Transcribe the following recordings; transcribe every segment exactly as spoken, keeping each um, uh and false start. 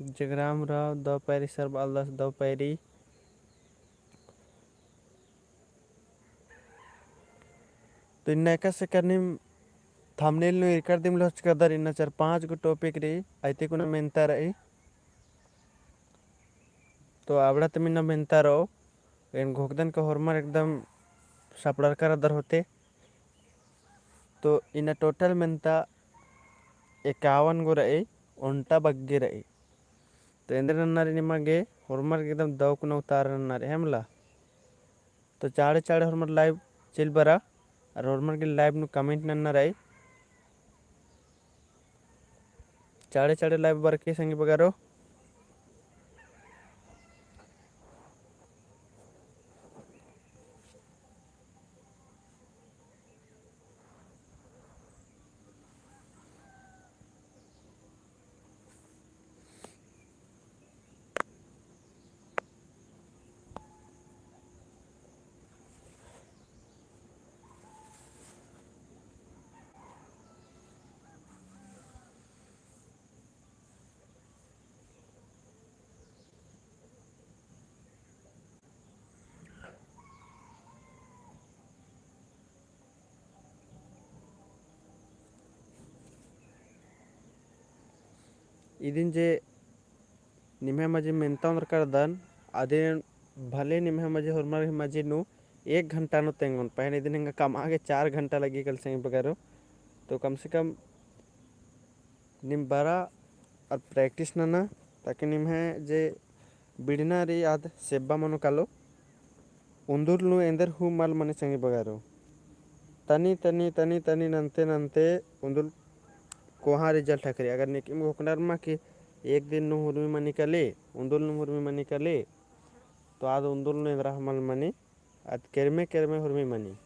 जगराम राव दव पैरी, सरबालदस दव पैरी। तो इन्ना एकासे एका नीम thumbnail नू एरकर दिम लहचकदर, इन्ना चार पाँच गो topic रई, अइते कुना मेन्ता रई। तो अबड़ा तम इन्ना मेन्ता रओ, एन घोखदन का होरमर एकदम सपड़रका रअदर होते। तो इन्ना total मेन्ता एकावन गो रई, ओन्टा बग्गे रई। तो एन्देर नन्ना रई निमा गे, होरमर गे एकदम दव कुना उतारा नन्ना रई, है मला। तो चाड़े चाड़े होरमर live चइल बरा, अरा होरमर गे live नू comment नन्ना रई। चाड़े चाड़े live बरके संगी बगरो। इदिन जे निम्है मझी मेन्ता ओन्द्रकदन, अदिन भले निम्है मझी होरमर मझी नू एक घंटा नू तेंगोन, पहें इदिन एंगा कमआ गे चार घंटा लग्गी कल संगी बगरो। तो कम से कम नीम बरा अरा practice नना, ताकि निम्है जे बिड़ना रई आद सेब्बा मनो कालो। उन्दुल नू एन्देर हूँ मल मनी संगी बगरो। तनी, तनी, तनी, तनी नन्ते, नन्ते उन्दुल कोहाँ result ठकरी। अगर नेकिम घोखनर मा कि एक दिन नू हुरमी मनी काली, उन्दुल नू हुरमी मनी काली, तो आद उन्दुल नू एन्देर हूँ मल मनी। आद केरमे केरमे हुरमी मनी।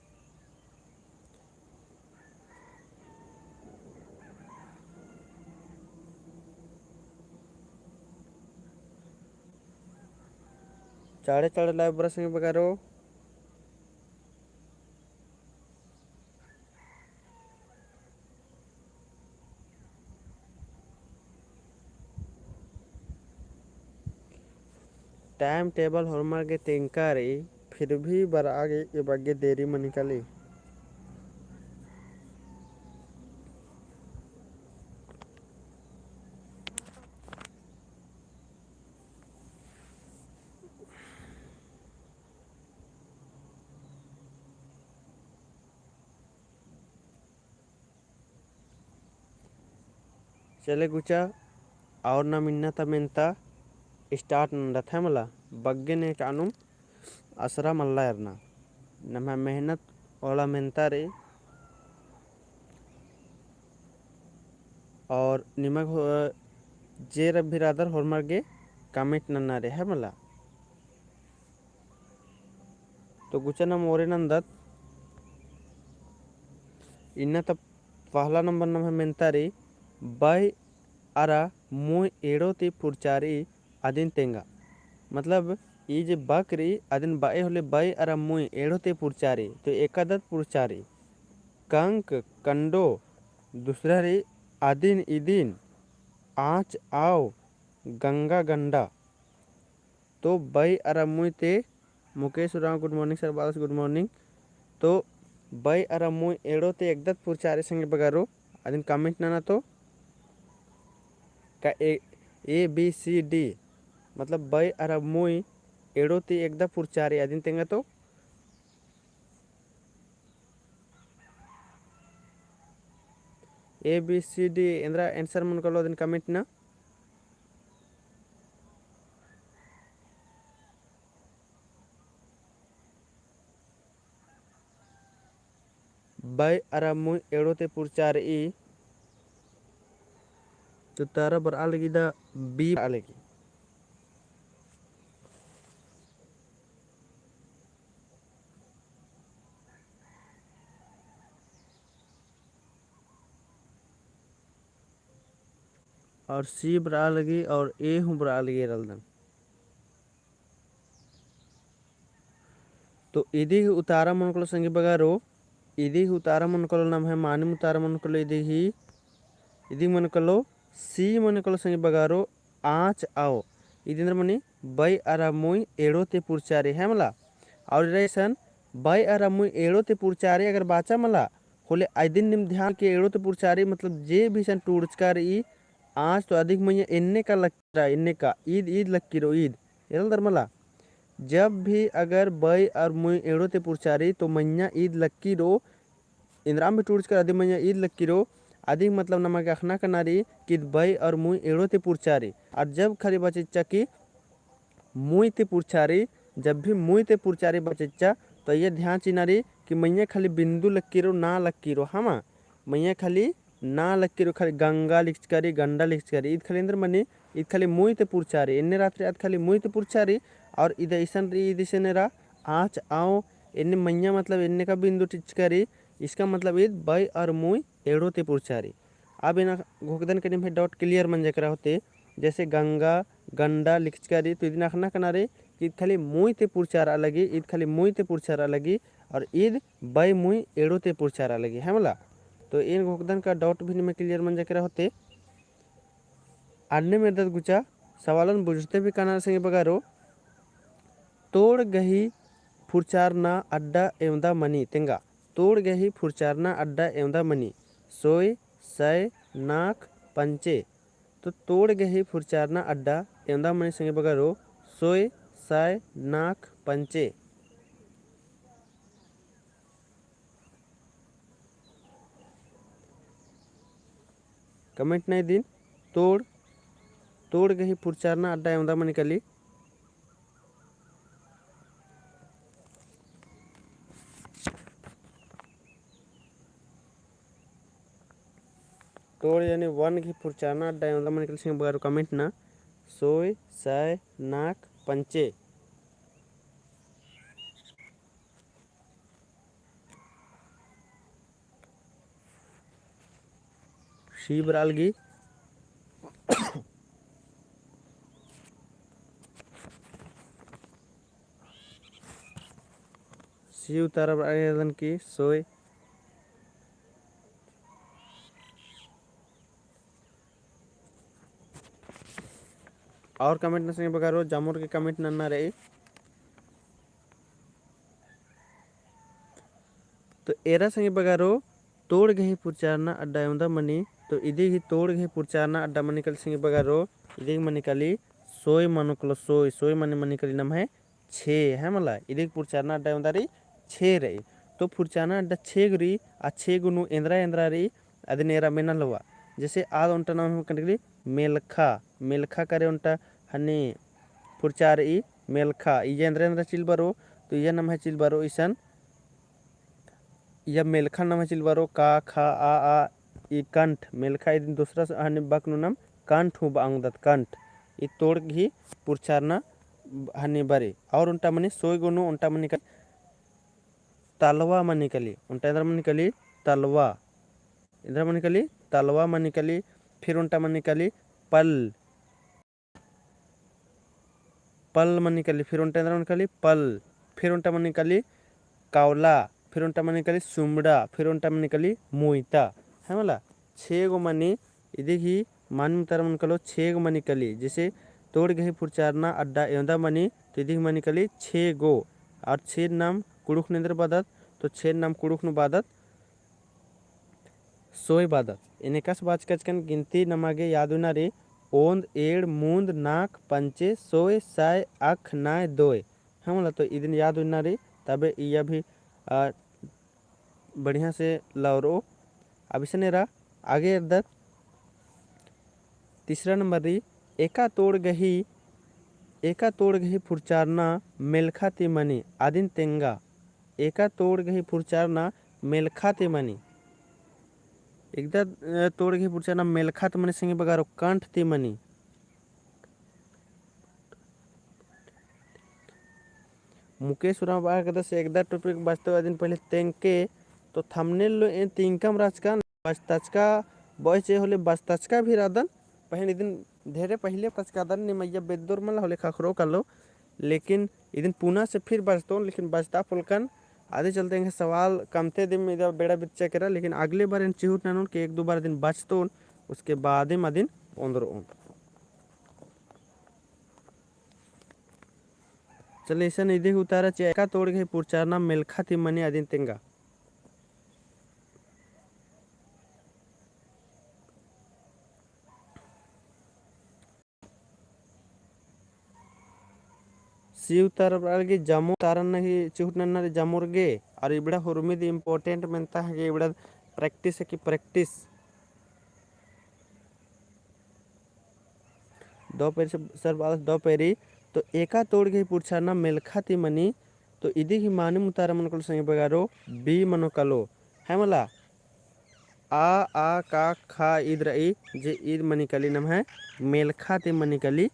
चाड़े चाड़े live बरा संगी बगरो। Time table होरमर गे तेंगका रई, फिर भी बरआ गे एबग्गे देरी मनी काली। चले गुचा, और नाम इन्ना ता मेन्ता start नन्दत है मला, बग्गे ने चानुम असरा मल्ला एरना। नम्है मेहनत ओला मेन्ता रई। और निमग हो-, जे रब्बी रअदर होरमर गे comment नन्ना रई है मला। तो गुचा नाम ओरे नन्दत, इन्ना ता पहला नंबर नम्है मेन्ता रई, बई अरा मुई एड़ो ती पुरचारी अदिन तेंगा। मतलब, ई जे बक रई, अदिन बई होले बई अरा मुई एड़ो ती पुरचारी, तो एकादत पुरचारी। कंक, कंडो, दूसरा रई, अदिन, इदिन, आँच, आव, गंगा, गंडा। तो बई अरा मुई ते मुकेश उराँव, good morning sir, बादस good morning। तो बई अरा मुई एड़ो ते एकदत पुरचारी संगी बगरो, अदिन comment नना तो का ए, A B C D, मतलब बई अरा मुई एड़ो ते एकदत पुरचारी अदिन तेंगा तो। A B C D एन्द्रा answer मनो कालो अदिन comment ना। बई अरा मुई एड़ो ते पुरचारी, तो तारा बरआ लगी दा B बरआ लगी। और C बरआ लगी और A हूँ बरआ लगी रलदन। तो इदी ही उतारा मनो कालो संगी बगरो, इदी ही उतारा मनो कालो नम्है मानिम उतारा मनो कालो इदी ही, इदी मनो कालो C मनो कालो संगी बगरो, आँच आओ। ईद एन्दर मनी बई अरा मुई एड़ो ती पुरचारी है मला। और इरा इसन बई अरा मुई एड़ो ती पुरचारी अगर बाचा मला, होले अदिन नीम ध्यान के एड़ो ती पुरचारी मतलब जे भी इसन टूड़चका रई, आँच तो अदिक मइय्याँ एन्ने का लक्की रओ, एन्ने का, ईद, ईद लक्की रओ, ईद। एरा एन्दर मला। जब भी अगर बई और मुई एड़ो ती पुरचारी तो मइय्याँ ईद लक्की रओ, एन्दराम भी टूड़चकर अदिन मइय्याँ ईद लक्की रओ, अदिक मतलब नमा गे अख़ना कना रई कि ईद बई और मुई एड़ो ती पुरचारी। और जब खाली बचिच्चा कि मुई ती पुरचारी, जब भी मुई ती पुरचारी बचिच्चा, तो अइय्या ध्यान चिअना रई कि मइय्याँ खाली बिंदु लक्की रओ, ना लक्की रओ, हमा। मइय्याँ खाली ना लक्की रओ, खाली गंगा लिखचका रई, गंडा लिखचका रई। ईद खाली एन्दर मनी, ईद खाली मुई ती पुरचारी, एन्ने रात रई, आद खाली मुई ती पुरचारी। और ईद इसन रई, ईद इसन एरा आँच आओ, एन्ने मइय्याँ मतलब एन्ने का बिंदु टिचका रई, इसका मतलब ईद बई और मुई एड़ो ती पुरचारी। अब एन्ने घोखदन के निम्है doubt clear मंजा केरा होते, जैसे गंगा, गंडा लिखचका रई, तो इदिन अख़ना कना रई कि ईद खाली मुई ती पुरचारआ लगी, ईद खाली मुई ती पुरचारआ लगी, और ईद बई मुई एड़ो ती पुरचारआ लगी, है मला। तो एन घोखदन का doubt भी निम्है clear मंजा केरा होते। अन्नेम एरदत गुचा सवालन बुझते भी काना संगी बगरो, तोड़ गही फुरचारना अड्डा एवंदा मनी तेंगा। तोड़ गही फुरचारना अड्डा एवंदा मनी। सोय, सय, नाख, पंचे। तो तोड़ गही फुरचारना अड्डा एवंदा मनी संगी बगरो, सोय, सय, नाख, पंचे। Comment नई दिन, तोड़, तोड़ गही फुरचारना अड्डा एवंदा मनी कली। तोड़ यानी वन गही फुरचारना अड्डा एवंदा मनी कली संगी बगरो comment ना, सोय, सय, नाख, पंचे। सी बरआ लगी। सी उत्तर बरआ लगी की सोय। और comment ना संगी बगरो, जामुर के comment नन्ना रई। तो एरा संगी बगरो, तोड़ गही फुरचारना अड्डा एवंदा मनी, तो इदी गही तोड़ गही फुरचारना अड्डा मनी कली संगी बगरो, इदी गही मनी कली सोय मनो कलो सोय, सोय मनी मनी कली नम्है छे, है मला, इदी गही फुरचारना अड्डा एवंदा रई छे रई। तो फुरचारना अड्डा छे गो रई, आ छे गो नू एन्दरा एन्दरा रई, अदिन एरा मेना लवा। जैसे आद ओन्टा नाम हम कनकली मेलखा, मेलखा करे ओन्टा हनी फुरचार ई मेलखा, इया एन्दरा एन्दरा चिल बरो, तो इया नम्है चिल बरो इसन, इया मेलखा नम्है चिल बरो, का, खा, आ, आ, ई कंठ, मेलखा इदिन दूसरा स-, हनी बक नू नाम कंठ हूँ बआ ओंगदत, कंठ। ई तोड़ गही फुरचारना हनी बरी। और ओन्टा मनी सोय गो नू ओन्टा मनी कली तलवा मनी कली, ओन्टा एन्दरा मनी कली तलवा, एन्दरा मनी कली तलवा मनी कली, फिर ओन्टा मनी कली पल, पल मनी कली, फिर ओन्टा एन्दरा मनी कली पल, फिर ओन्टा मनी कली कावला, फिर ओन्टा मनी कली सुमड़ा, फिर ओन्टा मनी कली मुइता। है मला, छे गो मनी इदी गही मान मुतार मन कलो छे गो मनी कली। जैसे तोड़ गही फुरचारना अड्डा एवंदा मनी, तो इदी गही मनी कली छे गो। और छे नाम कुँड़ुख़ नू एन्दर बअदत, तो छे नाम कुँड़ुख़ नू बअदत सोय बअदत। एन्ने कस बाचका चिकन गिनती नमा गे याद उइना रई, ओन्द, एंड़, मुन्द, नाख, पंचे, सोय, सय, अख, नय, दोय। है मला, तो इदिन याद उइना रई, तबे इया भी, आ, बढ़िया से लौरओ। अब इसन एरा आगे एरदत। तीसरा नंबर रई, एका तोड़ गही, एका तोड़ गही फुरचारना मेलखा ती मनी, अदिन तेंगा। एका तोड़ गही फुरचारना मेलखा ती मनी। एकदा, अ, तोड़ गही फुरचारना मेलखा ती मनी संगी बगरो, कंठ ती मनी। मुकेश उराँव बआ कदस एकदा topic बाचतो अदिन पहले तेंगके, तो thumbnail लो एन तिंकम रहचकन, बाचतचका बअय चे होले बाचतचका भी रअदन, पहन इदिन ढेरे पहले बाचतचका दन, निमैया बेद्दोर मला होले खखरो कालो, लेकिन इदिन पुना से फिर बाचतोन, लेकिन बाचता पोलकन, अदी चलते एंग्है सवाल कमते दिम इदा बेड़ा बिच्चा केरा, लेकिन अगले बार एन चिहुट ननोन कि एक दो बार इदिन बाचतोन, उसके बादे अदिन ओन्दरओन। चले इसन इदी उतारा चिआ एका तोड़ गही पुरचारना मेलखा ती मनी अदिन तेंगा। सी उतारा बरआ लगी जामो उतारा नही चिहुट नन्ना रे जामोर गे। और इबड़ा हुरमी दी important मेन्ता है कि इबड़ा practice है कि practice। दौ पेरी से सर बालस दौ पेरी। तो एका तोड़ गही पुरचारना मेलखा ती मनी। तो इदी ही मानिम उतारा मनो कालो संगी बगारो B मनो कालो। है मला? आ, आ, का, खा, ईद रई, जे ईद मनी काली नम्है मेलखा ती मनी काली।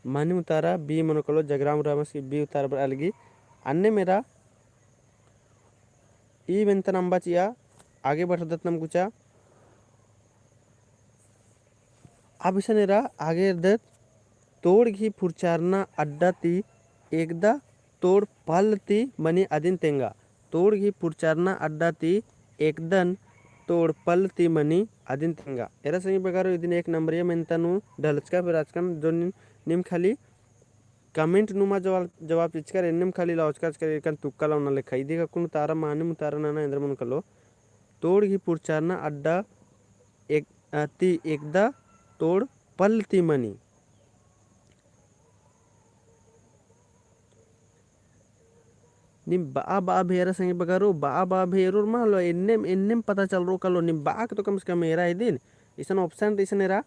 मानिम उतारा B मनो कालो, जगराम रामस की B उतारा बरआ लगी। अन्नेम एरा ई मेन्तन अम्बा चिआ, आगे बढ़दत नम गुचा। अब इसन एरा आगे एरदत तोड़ गही पुरचारना अड्डा ती एकदा तोड़ पल्ल ती मनी अदिन तेंगा। तोड़ गही पुरचारना अड्डा ती एकदन तोड़ पल्ल ती मनी अदिन तेंगा। एरा संगी बगारो इदिन एक नंबरिया मेन्ता नू ढलचका फिर आचकन जो नि-, निम खाली comment नू मा जवाब, जवाब चिचकर एन्नेम खाली लौचका चिचकर एकन तुक्का लौना लेखा। इदी का कुन उतारा मानिम उतारा नना एन्देर मनो कालो। तोड़ गही पुरचारना अड्डा एक, अ, ती एकदा तोड़ पल्ल ती मनी। निम बआ बआ भेरा संगी बगारो, बआ बआ भेरोर मा लो, एन्नेम, एन्नेम पता चलरो कालो, निम बआ के तो कम से कम एरा इदिन। इसन option इसन एरा,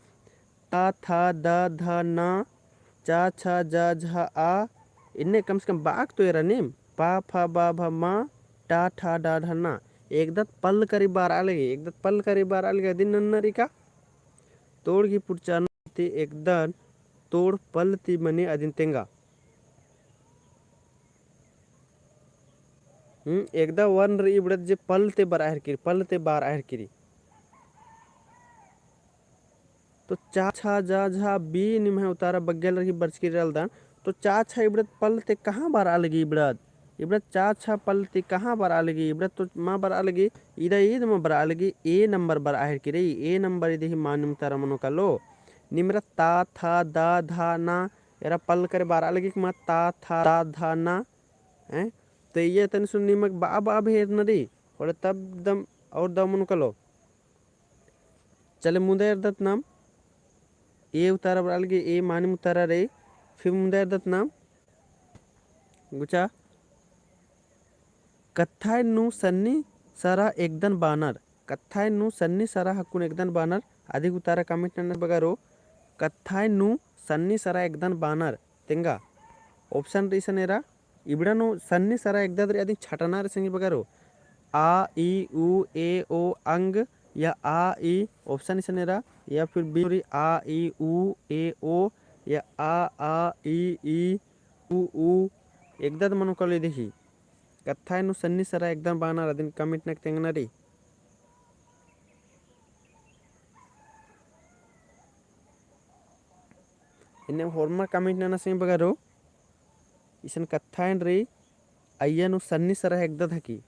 ता, था, दा, धा, ना, चा, छा, जा, झा, आ, इन्ने कम से कम बआ के तो एरा निम, पा, फा, बा, भा, मा, टा, ठा, डा, ढा, ना। एकदा पल्ल करी बरआ लगी, एकदा पल्ल करी बरआ लगी, अदिन नन्ना रई का? तोड़ गही पुरचारना ती एकदन तोड़ पल्ल ती मनी अदिन तेंगा। हम्म, एकदा वर्ण रई इबड़त जे पल्ल ती बरआ हेरकी रई, पल्ल ती बरआ हेरकी रई। तो चा, छा, जा, झा, B निम्है उतारा बग्गे आलर ही बरचकी रई रअलदन। तो चा, छा इबड़त पल्ल ती कहाँ बरआ लगी इबड़त? इबड़त चा, छा पल्ल ती कहाँ बरआ लगी? इबड़त तो मा बरआ लगी, इदा ईद मा बरआ लगी, A नंबर बरआ हेरकी रई, A नंबर इदी ही मानिम उतारा मनो कालो। निम एरा ता, था, दा, धा, ना, एरा पल्ल करे बरआ लगी कि मा ता, था, दा, धा, ना, हैं? तो इया तनी सुन निमक बआ बआ भेरना रई, होले तब दम और दव मनो कालो। चले मुन्दा एरदत नाम, A उतारा बरआ लगी, A मानिम उतारा रई, फिर मुन्दा एरदत नाम, गुचा, कत्थाय नू सन्नी सरा एकदन बानर, कत्थाय नू सन्नी सरा हक्कुन एकदन बानर, अदिक उतारा comment नना बगारो, कत्थाय नू सन्नी सरा एकदन बानर, तेंगा। Option रई इसन एरा, इबड़ा नू सन्नी सरा एकदा दरी अदिन छटना रई संगी बगारो। आ, ई, ऊ, ए, ओ, अंग, या आ, ई, option इसन एरा, या फिर B रई आ, ई, ऊ, ए, ओ, या आ, आ, ई, ई, ऊ, ऊ, एकदा द मनो कालो इदी ही। कत्थाय नू सन्नी सरा एकदन बानर अदिन comment नक तेंगना रई। इन्ने होरमा comment नना संगी बगारो, इसन कत्थायन रई, अइया नू सन्नी सरा एकदद हकी।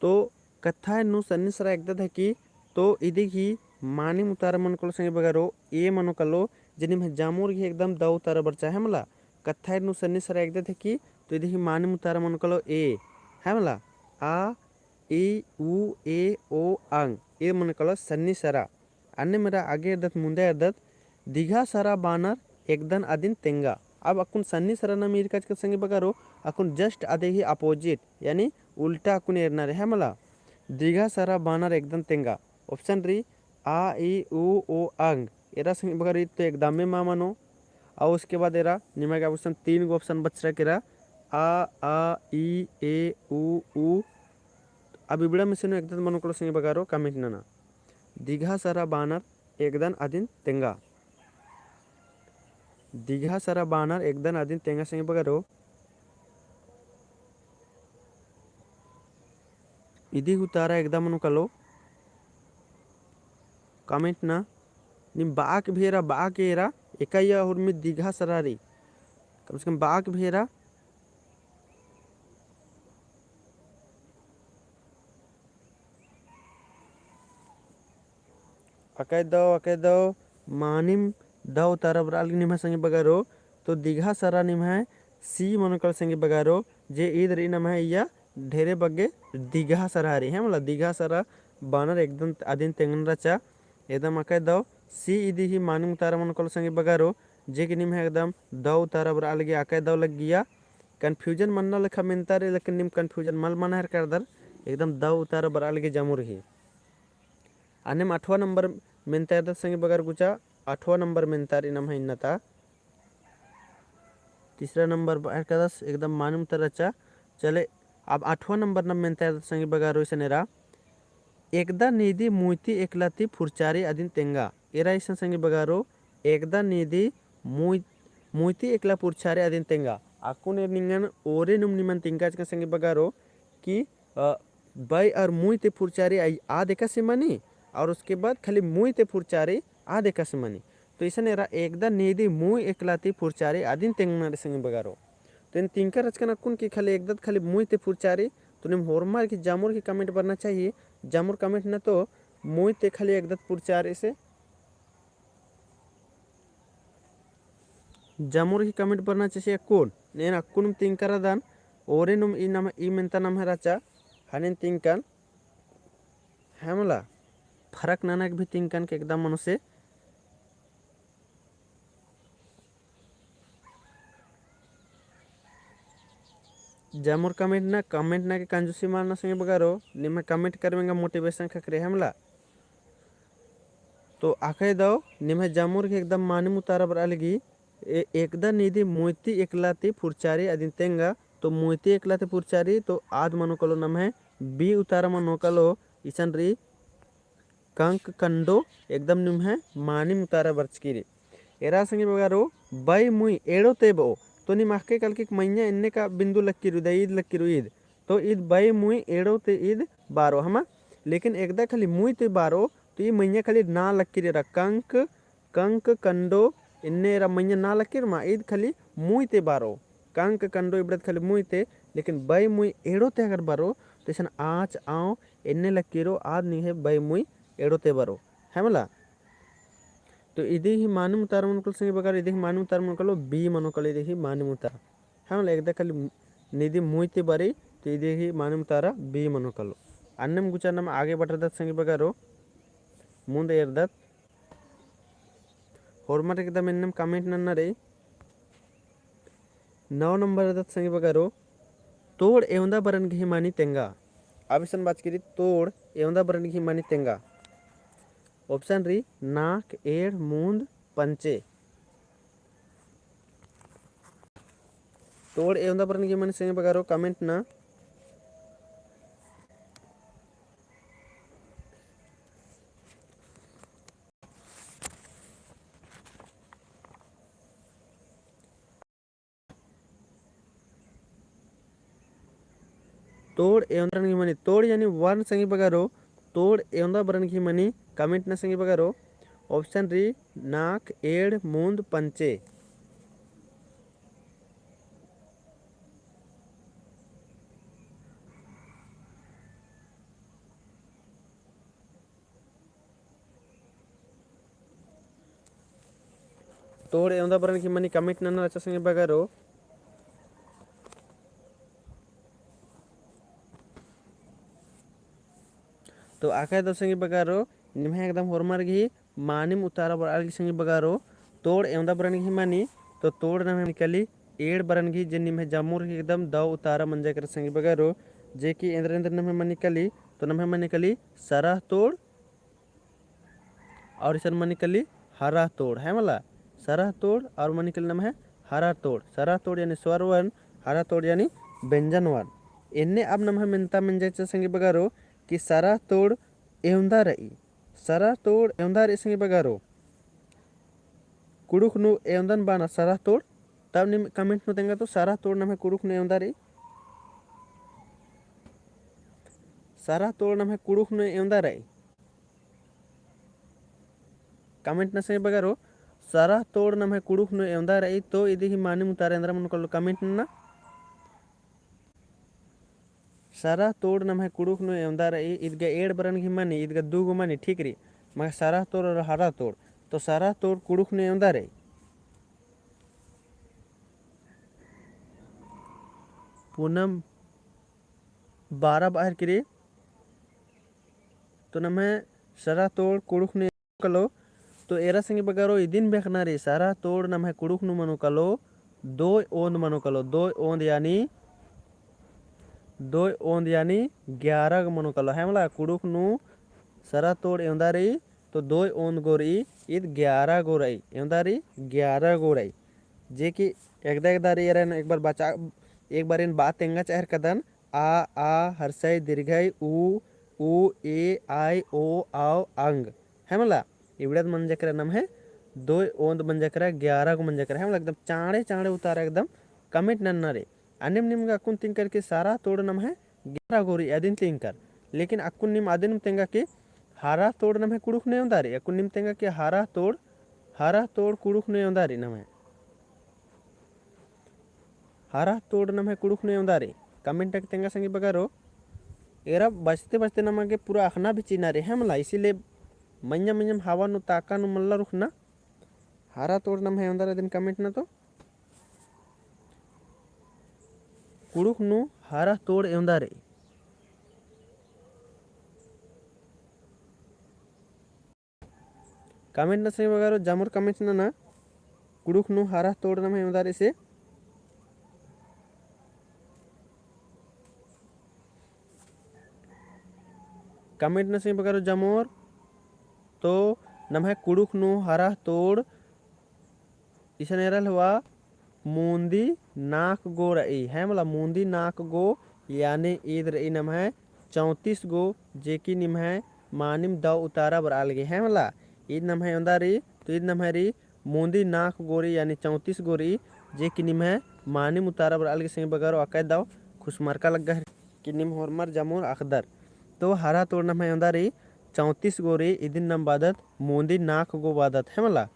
तो कत्थाय नू सन्नी सरा एकदद हकी, तो इदी ही मानिम उतारा मनो कालो संगी बगारो, A मनो कालो, जे निम्है जामोर ही एकदम दव उतारा बरचा है मला। कत्थाय नू सन्नी सरा एकदद हकी, तो इदी ही मानिम उतारा मनो कालो A, है मला। आ, ई, ऊ, ए, ओ, अंग, ए मनो कालो सन्नी सरा। अन्नेम एरा आगे एरदत मुन्दा एरदत, दिघा सरा बानर एकदन अदिन तेंगा। अब अक्कुन सन्नी सरा नाम ईरका चिचका संगी बगारो, अक्कुन just अदी ही opposite, यानी उल्टा अक्कुन एरना रई है मला। दिघा सरा बानर एकदन तेंगा। Option रई आ, ई, ऊ, ओ, अंग। एरा संगी बगारो तो एकदमे मा मनो। और उसके बाद एरा निमा गे option, तीन गो option बचरा केरा, आ, आ, ई, ए, ऊ, ऊ। अब इबड़ा में से नू एकदन मनो कालो संगी बगारो comment नना। दिघा सरा बानर एकदन अदिन तेंगा। दिघा सरा बानर एकदन अदिन तेंगा संगी बगारो। इदी उतारा एकदम मनो कालो। Comment ना, निम बआ के भेरा, बआ के एरा, एका अइया होरमा दिघा सरा रई। कम से कम बआ के भेरा। अकय दव, अकय दव, मानिम दव उतारा बरआ लगी निम्है संगी बगरो। तो दिगहा सरा निम्है C मनो कालो संगी बगरो, जे ईद रई नम्है इया ढेरे बग्गे दिगहा सरा रई, है मला, दिगहा सरा बानर एकदम अदिन तेंगना रहचा। एकदम अकय दव C इदी ही मानिम उतारा मनो कालो संगी बगरो, जे कि निम्है एकदम दव उतारा बरआ लगी अकय दव लग्गिया। Confusion मन्ना लेखा मेन्ता रई, लेकिन निम confusion मल मना हेलरदर, एकदम दव उतारा बरआ लगी जमुर ही। अन्नेम अठवा नंबर मेन्ता रई संगी बगर गुचा, अठवा नंबर मेन्ता रई नम्है इन्ना ता। तीसरा नंबर बअर कादस एकदम मानिम उतारा रहचा। चले, अब अठवा नंबर नम मेन्ता रई संगी बगरो इसन एरा। एकदा नीदी मुइती एकला ती फुरचारी अदिन तेंगा। एरा इसन संगी बगरो, एकदा नीदी मुइ-, मुइती एकला फुरचारी अदिन तेंगा। अक्कुन एर निंगन ओरे नुम निमन तिंकाचकन संगी बगरो कि, अ, बई और मुई ते फुरचारी आई आद एकासे मनी, और उसके बाद खाली मुई ते फुरचारी आद एकासे मनी। तो इसन एरा एकदा नीदी मुई एकला ती फुरचारी अदिन तेंगना रई संगी बगरो। तो एन तिंका रहचकन अक्कुन कि खाली एकदा खाली मुई ते फुरचारी, तो निम होरमर की जमुर की comment बरना चाहिए, जमुर comment ना तो मुई ते खाली एकदा फुरचारी से जमुर ही comment बरना चाहिए अक्कुन। एन अक्कुन तिंका रअदन, ओरे नुम ई नम, ई मेन्ता नम्है रहचा, हनिन तिंकन, है मला, फरक ननक भी तिंकन के एकदम मनो से। जमुर comment ना, comment ना के कंजूसी मल नना संगी बगरो, निम्है comment करबेंगा motivation ख़क्खरे, है मला। तो अकय दव निम्है जमुर ही एकदम मानिम उतारा बरआ लगी, ए-, एकदा नीदी मुइती एकला ती फुरचारी अदिन तेंगा, तो मुइती एकला ती फुरचारी, तो आद मनो कालो नम्है B उतारा मनो कालो, इसन रई कंक कंडो, एकदम निम्है मानिम उतारा बरचकी रई। एरा संगी बगरो, बई मुई एड़ो ते बओ, तो निम अख़के कलकी कि मइय्याँ एन्ने का बिंदु लक्की रई, ईद लक्की रई ईद। तो ईद बई मुई एड़ो ते ईद बारो हमा, लेकिन एकदा खाली मुई ते बारो, तो ई मइय्याँ खाली ना लक्की रई एरा, कंक, कंक कंडो, एन्ने एरा मइय्याँ ना लक्की रई मा, ईद खाली मुई ते बारो, कंक कंडो इबड़त खाली मुई ते, लेकिन बई मुई एड़ो ते अगर बारो, तो इसन आँच आँव एन्ने लक्की रओ, आद निंग्है बई मुई एड़ो ते बारो, है मला। तो इदी ही मानिम उतारा मनो कालो संगी बगर, इदी ही मानिम उतारा मनो कालो, B मनो कालो इदी ही मानिम उतारा। है मला, एकदा खाली नीदी मुई ते बारी, तो इदी ही मानिम उतारा B मनो कालो। अन्नेम गुचा नम आगे बढ़रदत संगी बगरो, मुन्द एरदत। होरमर एकदम एन्नेम comment नन्ना रई। नौ नंबर रअदत संगी बगरो, तोड़ एवंदा बरन गही मनी तेंगा। अब इसन बाचकी रई, तोड़ एवंदा बरन गही मनी तेंगा। Option रई, नाक, एंड़, मुन्द, पंचे। तोड़ एवंदा बरन गही मनी संगी बगरो comment ना। तोड़ एवंदा बरन गही मनी, तोड़ यानी one संगी बगरो, तोड़ एवंदा बरन गही मनी comment ना संगी बगरो। Option रई नाक, एंड़, मुन्द, पंचे। तोड़ एवंदा बरन गही मनी comment नन्ना रहचा संगी बगरो। तो अकय दव संगी बगरो, निम्है एकदम होरमर गही मानिम उतारा बरआ लगी संगी बगरो, तोड़ एवंदा बरन गही मनी, तो तोड़ नम्है मनी काली एंड़ बरन गही, जे निम्है जमुर ही एकदम दव उतारा मंजा केरा संगी बगरो, जे कि एन्देर एन्देर नम्है मनी काली, तो नम्है मनी काली सरह तोड़, और इसन मनी काली हरह तोड़, है मला, सरह तोड़ और मनी काली नम्है हरह तोड़, सरह तोड़ यानी स्वर वर्ण, हरह तोड़ यानी व्यंजन वर्ण। एन्ने अब नम्है मेन्ता मेंजा चिच्चा संगी बगरो कि सरह तोड़ एवंदा रई, सरह तोड़ एवंदा रई संगी बगरो। कुँड़ुख़ नू एवंदन बअनर सरह तोड़, तब नीम comment नू तेंगा तो सरह तोड़ नम्है कुँड़ुख़ नू एवंदा रई, सरह तोड़ नम्है कुँड़ुख़ नू एवंदा रई। Comment ना संगी बगरो, सरह तोड़ नम्है कुँड़ुख़ नू एवंदा रई, तो इदी ही मानिम उतारा एन्दरा मनो कालो comment ना। सरह तोड़ नम्है कुँड़ुख़ नू एवंदा रई, ईद गा एंड़ बरन गही मनी, ईद गा दू गो मनी, ठीक रई। मगर सरा तोड़ और हरा तोड़। तो सरा तोड़ कुँड़ुख़ नू एवंदा रई। पूनम बारा बअर किरी। तो नम्है सरा तोड़ कुँड़ुख़ नू कलो। तो एरा संगी बगरो इदिन बेखना रई, सरा तोड़ नम्है कुँड़ुख़ नू मनो कलो, दोय ओन्द मनो कलो, दोय ओन्द यानी, दोय ओन्द यानी ग्यारह गो मनो कलो। है मला, कुँड़ुख़ नू सरा तोड़ एवंदा रई, तो दोय ओन्द गो रई, ईद ग्यारह गो रई, एवंदा रई, ग्यारह गो रई। जे कि एकदा एकदा रई एरन एक बार बचा, एक बार एन बआ तेंगा चाहर कदन, आ, आ, हरसई, दीर्घई, उ, ऊ, ए, आई, ओ, औ, अंग। है मला, इबड़द मंजा केरा नम्है दोय ओन्द मंजा केरा, ग्यारह गो मंजा केरा। है मला, एकदम चाँड़े चाँड़े उतारा एकदम comment नन्ना रई। अन्नेम निम गा अक्कुन तिंकर कि सरा तोड़ नम्है ग्यारह गो रई अदिन तिंकर। लेकिन अक्कुन निम अदिन तेंगा कि हरा तोड़ नम्है कुँड़ुख़ नू एवंदा रई। अक्कुन निम तेंगा कि हरा तोड़, हरा तोड़ कुँड़ुख़ नू एवंदा रई नम्है। हरा तोड़ नम्है कुँड़ुख़ नू एवंदा रई। Comment नना तेंगा संगी बगरो। एरा बचते बचते नमा गे पूरा अख़ना भी चिअना रई, है मला। इसीलिए मइय्याँ मइय्याँ हवा नू ताका नू मल्ला रुखना। हरा तोड़ नम्है एवंदा रई अदिन comment नना तो। कुँड़ुख़ नू हरा तोड़ एवंदा रई। Comment नना संगी बगरो, जामोर comment नना। कुँड़ुख़ नू हरा तोड़ नम्है एवंदा रई से। Comment नना संगी बगरो जामोर। तो नम्है कुँड़ुख़ नू हरा तोड़ इसन एरल हवा मुन्दी नाख़ गो रई, है मला, मुन्दी नाख़ गो, यानी ईद रई नम्है चौंतीस गो, जे कि निम्है मानिम दव उतारा बरआ लगी, है मला। ईद नम्है एवंदा रई, तो ईद नम्है रई मुन्दी नाख़ गो रई, यानी चौंतीस गो रई, जे कि निम्है मानिम उतारा बरआ लगी संगी बगरो। अकय दव खुसमरका लग्गा हेल्लर कि निम होरमर जामोर अख़दर। तो हरा तोड़ नम्है एवंदा रई चौंतीस गो रई, इदिन नाम बअदत मुन्दी नाख़ गो बअदत, है मला।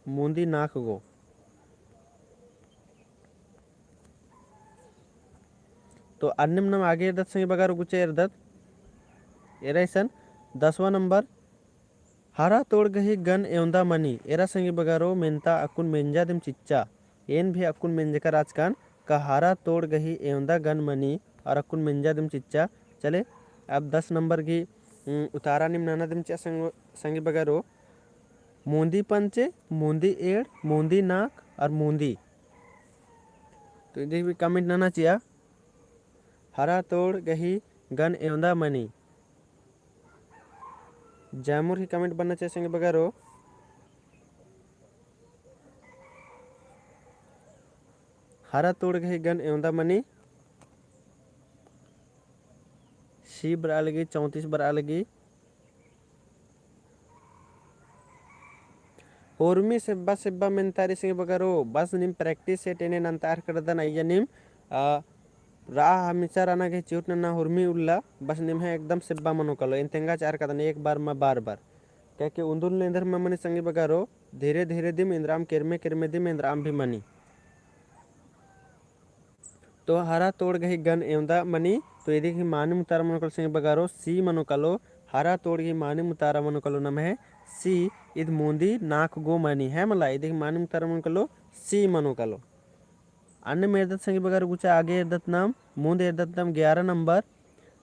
मुन्दी नाख़ गो। तो अन्नेम नाम आगे एरदत संगी बगरो, गुचा एरदत। एरा इसन दसवाँ नंबर, हरा तोड़ गही गन एवंदा मनी। एरा संगी बगरो, मेन्ता अक्कुन मेंजा दिम चिच्चा। एन भी अक्कुन मेंजका रहचकन का हरा तोड़ गही एवंदा गन मनी और अक्कुन मेंजा दिम चिच्चा। चले, अब दस नंबर गही, उम, उतारा निम नना दिम चिआ संग-, संगी बगरो। मुन्दी पंचे, मुन्दी एंड़, मुन्दी नाख़ और मुन्दी। तो इदी भी comment नना चिआ। हरा तोड़ गही गन एवंदा मनी। जामोर ही comment बअना चिआ संगी बगरो। हरा तोड़ गही गन एवंदा मनी। C बरआ लगी, चौंतीस बरआ लगी। होरमी सेब्बा सेब्बा मेन्ता रई संगी बगरो, बस निम practice से टेने नन्तार करदन अइय्या निम, आ, रआ हमेशा रअना गही चिहुट नन्ना होरमी उल्ला, बस निम्है एकदम सेब्बा मनो कलो, एन तेंगा चार कदन एक बार मा बार बार। काहे कि उन्दुल एन्देर मा मनी संगी बगरो, धीरे धीरे दिम एन्दराम, केरमे केरमे दिम एन्दराम भी मनी। तो हरा तोड़ गही गन एवंदा मनी, तो इदी गही मानिम उतारा मनो कलो संगी बगरो, C मनो कलो। हरा तोड़ गही मानिम उतारा मनो कलो नम्है C, ईद मुन्दी नाख़ गो मनी, है मला, इदी गही मानिम उतारा मनो कलो C मनो कलो। अन्नेम एरदत संगी बगरो, गुचा आगे एरदत नाम, मुन्द एरदत नाम ग्यारह नंबर,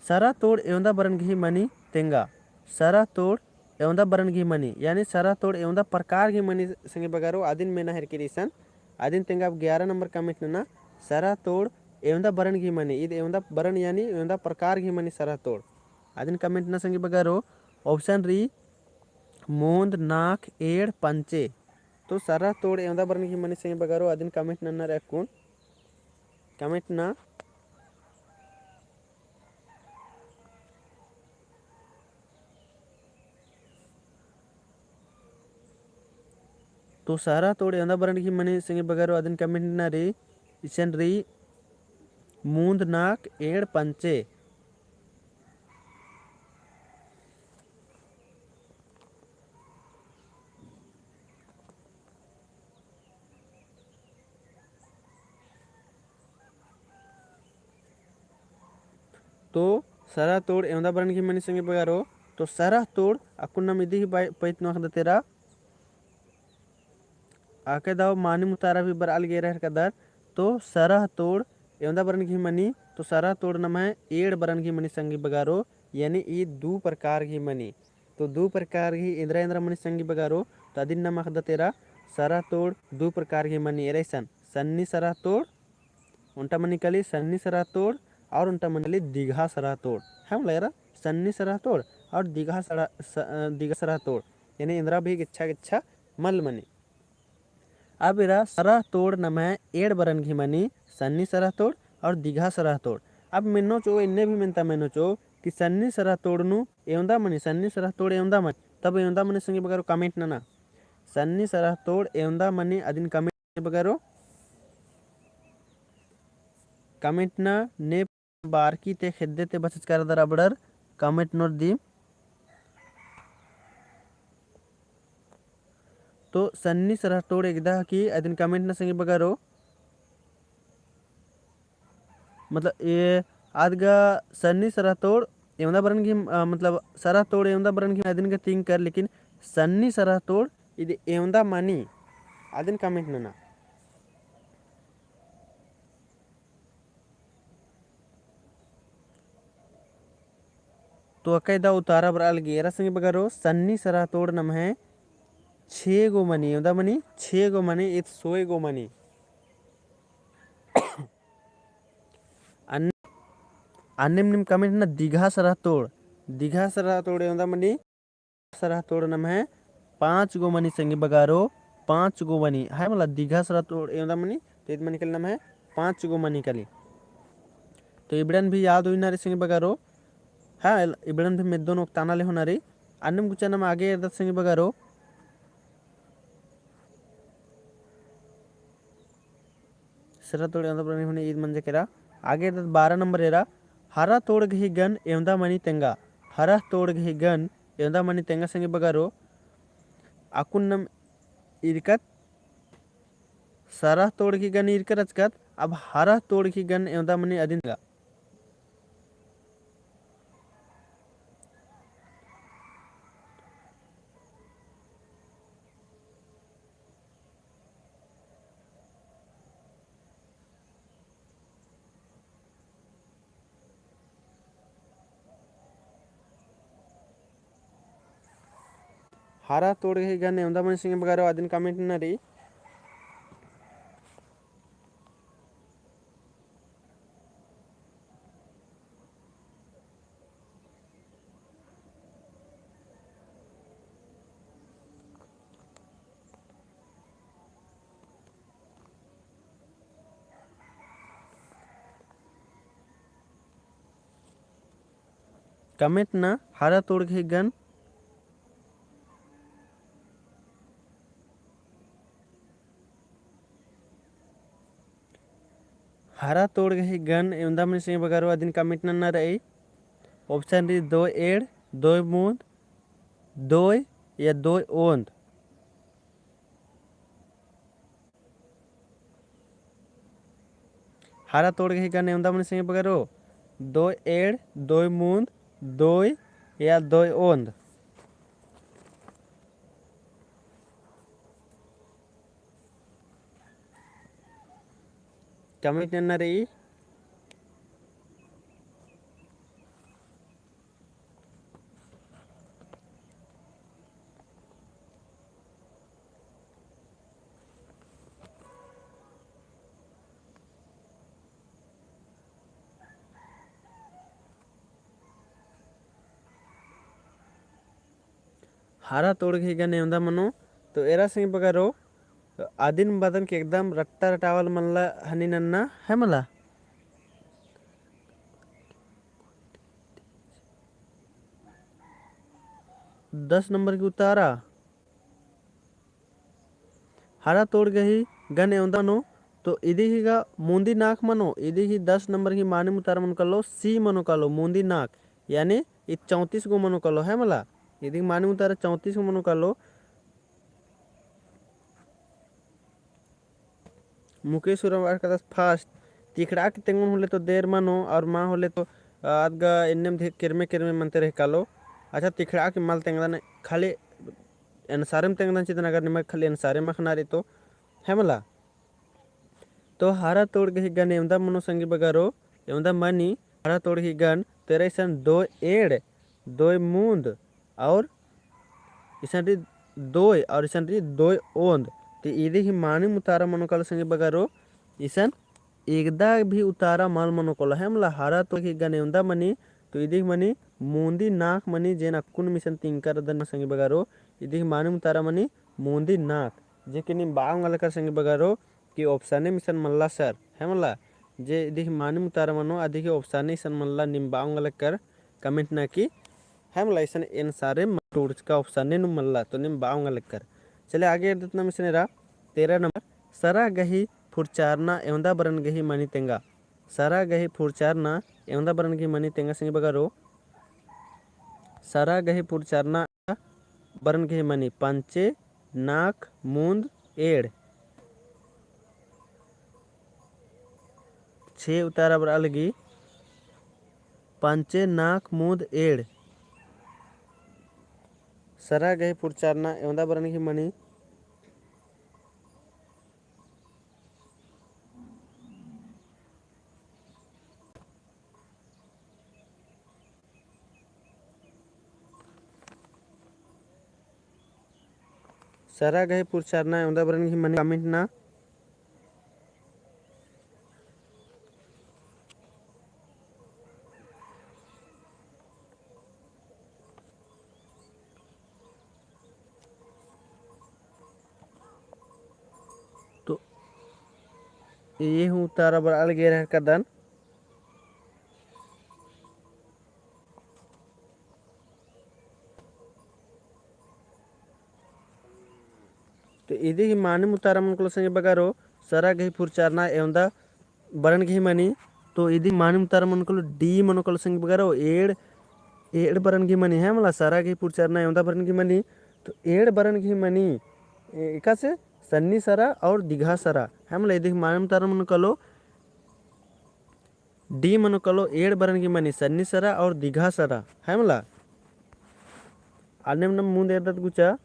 सरा तोड़ एवंदा बरन गही मनी तेंगा। सरा तोड़ एवंदा बरन गही मनी, यानी सरा तोड़ एवंदा प्रकार गही मनी संगी बगरो, अदिन मेना हेलरकी रई इसन। अदिन तेंगा अब ग्यारह नंबर comment नना, सरा तोड़ एवंदा बरन गही मनी। ईद एवंदा बरन यानी एवंदा प्रकार गही मनी सरा तोड़। अदिन comment नना संगी बगरो, option रई मुन्द, नाख़, एंड़, पंचे। तो सरा तोड़ एवंदा बरन गही मनी संगी बगरो, अदिन comment नन्ना रई अक्कुन। Comment नना। तो सरा तोड़ एवंदा बरन गही मनी संगी बगरो, अदिन comment नना रई, इसन रई मुन्द, नाख़, एंड़, पंचे। तो सरा तोड़ एवंदा बरन गही मनी संगी बगरो, तो सरह तोड़ अक्कुन नम इदी ही बाई-, पइत नू अख़दत एरा। आके दव मानिम उतारा भी बरआ लगी एरा हेलरकदर। तो सरह तोड़ एवंदा बरन गही मनी, तो सरह तोड़ नम्है एंड़ बरन गही मनी संगी बगरो, यानी ई दू प्रकार गही मनी। तो दू प्रकार गही एन्दरा एन्दरा मनी संगी बगरो, तो अदिन नम अख़दत एरा सरह तोड़ दू प्रकार गही मनी एरा इसन, सन्नी सरह तोड़, ओन्टा मनी काली सन्नी सरह तोड़ और ओन्टा मनी काली दिगहा सरह तोड़। है मला एरा सन्नी सरह तोड़ और दिगहा सरह, स-, अ, दिगहा सरह तोड़। यानी एन्दरा भी गेच्छा गेच्छा मल मनी। अब एरा सरह तोड़ नम्है एंड़ बरन गही मनी, सन्नी सरह तोड़ और दिगहा सरह तोड़। अब मेन्नो चो, एन्ने भी मेन्ता मेन्नो चो कि सन्नी सरह तोड़ नू एवंदा मनी, सन्नी सरह तोड़ एवंदा मनी, तब एवंदा मनी संगी बगरो comment नना। सन्नी सरह तोड़ एवंदा मनी अदिन comment बगरो। Comment ना ने बारकी ते खेद्दे ते बचचका रअदर अबड़र comment नोर दिम। तो सन्नी सरह तोड़ एकदा की अदिन comment ना संगी बगरो। मतलब ए आद गा सन्नी सरह तोड़ एवंदा बरन गही, अ, मतलब सरह तोड़ एवंदा बरन गही अदिन गा तिंकर, लेकिन सन्नी सरह तोड़ इदी एवंदा मनी अदिन comment नना। तो अकय दा उतारा बरआ लगी एरा संगी बगरो, सन्नी सरह तोड़ नम्है छे गो मनी, एवंदा मनी छे गो मनी, ईद सोय गो मनी। अन-, अन्नेम नीम comment ना दिगहा सरह तोड़, दिगहा सरह तोड़ एवंदा मनी, सरह तोड़ नम्है पाँच गो मनी संगी बगरो, पाँच गो मनी, है मला दिगहा सरह तोड़ एवंदा मनी, तो ईद मनी काली नम्है पाँच गो मनी काली। तो इबड़न भी याद उइना रई संगी बगरो, हाँ, इबड़न भी मेद्दोन ओक्ताना ले होना रई, अन्नेम गुचा नम आगे एरदत संगी बगरो। सरह तोड़ एवंदा बरन गही मनी ईद मंजा केरा। आगे एरदत बारह नंबर एरा, हरा तोड़ गही गन एवंदा मनी तेंगा। हरा तोड़ गही गन एवंदा मनी तेंगा संगी बगरो। अक्कुन नम ईरकत सरह तोड़ गही गन ईरकर रहचकत, अब हरा तोड़ गही गन एवंदा मनी अदिन तेंगा। हरा तोड़ गही गन एवंदा मनी संगी बगरो अदिन comment नना रई। Comment ना हरा तोड़ गही गन। हरा तोड़ गही गन एवंदा मनी संगी बगरो अदिन comment नन्ना रई। Option रई दोय एंड़, दोय मुन्द, दोय या दोय ओन्द। हरा तोड़ गही गन एवंदा मनी संगी बगरो, दोय एंड़, दोय मुन्द, दोय या दोय ओन्द। Comment नन्ना रई। हरा तोड़ गही गन एवंदा मनो, तो एरा संगी बगरो, अदिन बअदन के एकदम रट्टा रटावल मल्ला हनी नन्ना है मला। दस नंबर की उतारा। हरा तोड़ गही गन एवंदा मनो, तो इदी ही गा मुन्दी नाख मनो, इदी ही दस नंबर की मानिम उतारा मनो कालो, C मनो कालो, मुन्दी नाख, यानी ई चौंतीस गो मनो कालो है मला, इदी मानिम उतारा चौंतीस गो मनो कालो। मुकेश उराँव एरकदस first, तिखड़ा के तेंगोन होले तो देर मनो, और मा होले तो, आ, अदगा एन्नेम धे-, केरमे केरमे मनते रहे कालो। अच्छा, तिखड़ा की मल तेंगदन, खाली answer एम तेंगदन चिदन, अगर निमा खाली answer एम अख़ना रई तो, है मला। तो हरा तोड़ गही गन एवंदा मनो संगी बगरो, एवंदा मनी, हरा तोड़ गही गन, तेरा इसन दोय एड़, दोय मूंद, और इसन रई दोय, और इसन रई दोय ओंद। ते इदी ही मानिम उतारा मनो कालो संगी बगरो, इसन एकदा भी उतारा मल मनो कालो, है मला। हरा तोड़ गही गन एवंदा मनी, तो इदी ही मनी, मूंदी नाक मनी, जेन अक्कुन मिसन तिंकर दन संगी बगरो, इदी ही मानिम उतारा मनी, मूंदी नाक। जे कि नीम बआ ओंगलकर संगी बगरो, कि option एम इसन मल्ला sir, है मला। जे इदी ही मानिम उतारा मनो, अदी ही option इसन मल्ला, नीम बआ ओंगलकर comment ना की, है मला, इसन answer एम टूड़चका option नू मल्ला, तो नीम बआ ओंगलकर। चले आगे एरदत नाम इसन एरा, तेरह नंबर, सरा गही फुरचारना एवंदा बरन गही मनी तेंगा। सरा गही फुरचारना एवंदा बरन गही मनी तेंगा संगी बगरो। सरा गही फुरचारना बरन गही मनी पंचे, नाक, मूंद, एड़। छे उतारा बरआ लगी, पंचे, नाक, मूंद, एड़। सरा गही फुरचारना एवंदा बरन गही मनी। सरा गही फुरचारना एवंदा बरन गही मनी comment ना। तो ये हूँ उतारा बरआ लगी एरा हरकदन। तो इदी ही मानिम उतारा मनो कालो संगी बगरो, सरा गही फुरचारना एवंदा बरन गही मनी। तो इदी मानिम उतारा मनो कालो D मनो कालो संगी बगरो, एड़, एड़ बरन गही मनी, है मला। सरा गही फुरचारना एवंदा बरन गही मनी, तो एड़ बरन गही मनी, ए-, एकासे सन्नी सरा और दिघा सरा, है मला। इदी मानिम उतारा मनो कालो D मनो कालो, एड़ बरन गही मनी सन्नी सरा और दिघा सरा, है मला। अन्नेम नाम मूंद एरदत गुचा,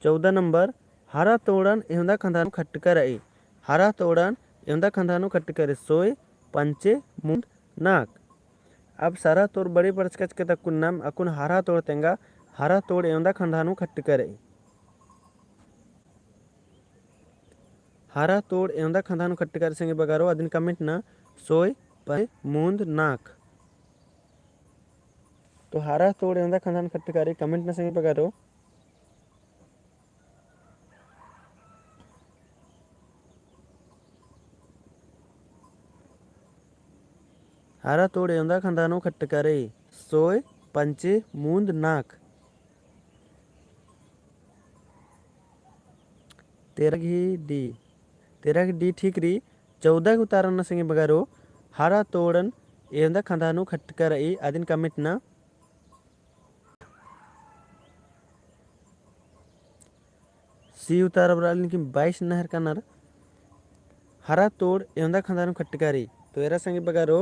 चौदह नंबर, हरा तोड़न एवंदा खंधा नू खट्टका रई। हरा तोड़न एवंदा खंधा नू खट्टका रई, सोय, पंचे, मूंद, नाक। अब सरा तोड़ बड़ी बरचका चिचका ता अक्कुन नाम, अक्कुन हरा तोड़ तेंगा, हरा तोड़ एवंदा खंधा नू खट्टका रई। हरा तोड़ एवंदा खंधा नू खट्टका रई संगी बगरो, अदिन comment ना, सोय, पंचे, मूंद, नाक। तो हरा तोड़ एवंदा खंधा नू खट्टका रई, comment ना संगी बगरो। हरा तोड़ एवंदा खंधा नू खट्टका रई, सोय, पंचे, मूंद, नाक। तेरह गही D, तेरह गही D ठीक रई। चौदह गही उतारा ना संगी बगरो, हरा तोड़न एवंदा खंधा नू खट्टका रई, अदिन comment ना। C उतारा बरआ लगी, लेकिन बाईस नहर कानर। हरा तोड़ एवंदा खंधा नू खट्टका रई। तो एरा संगी बगरो,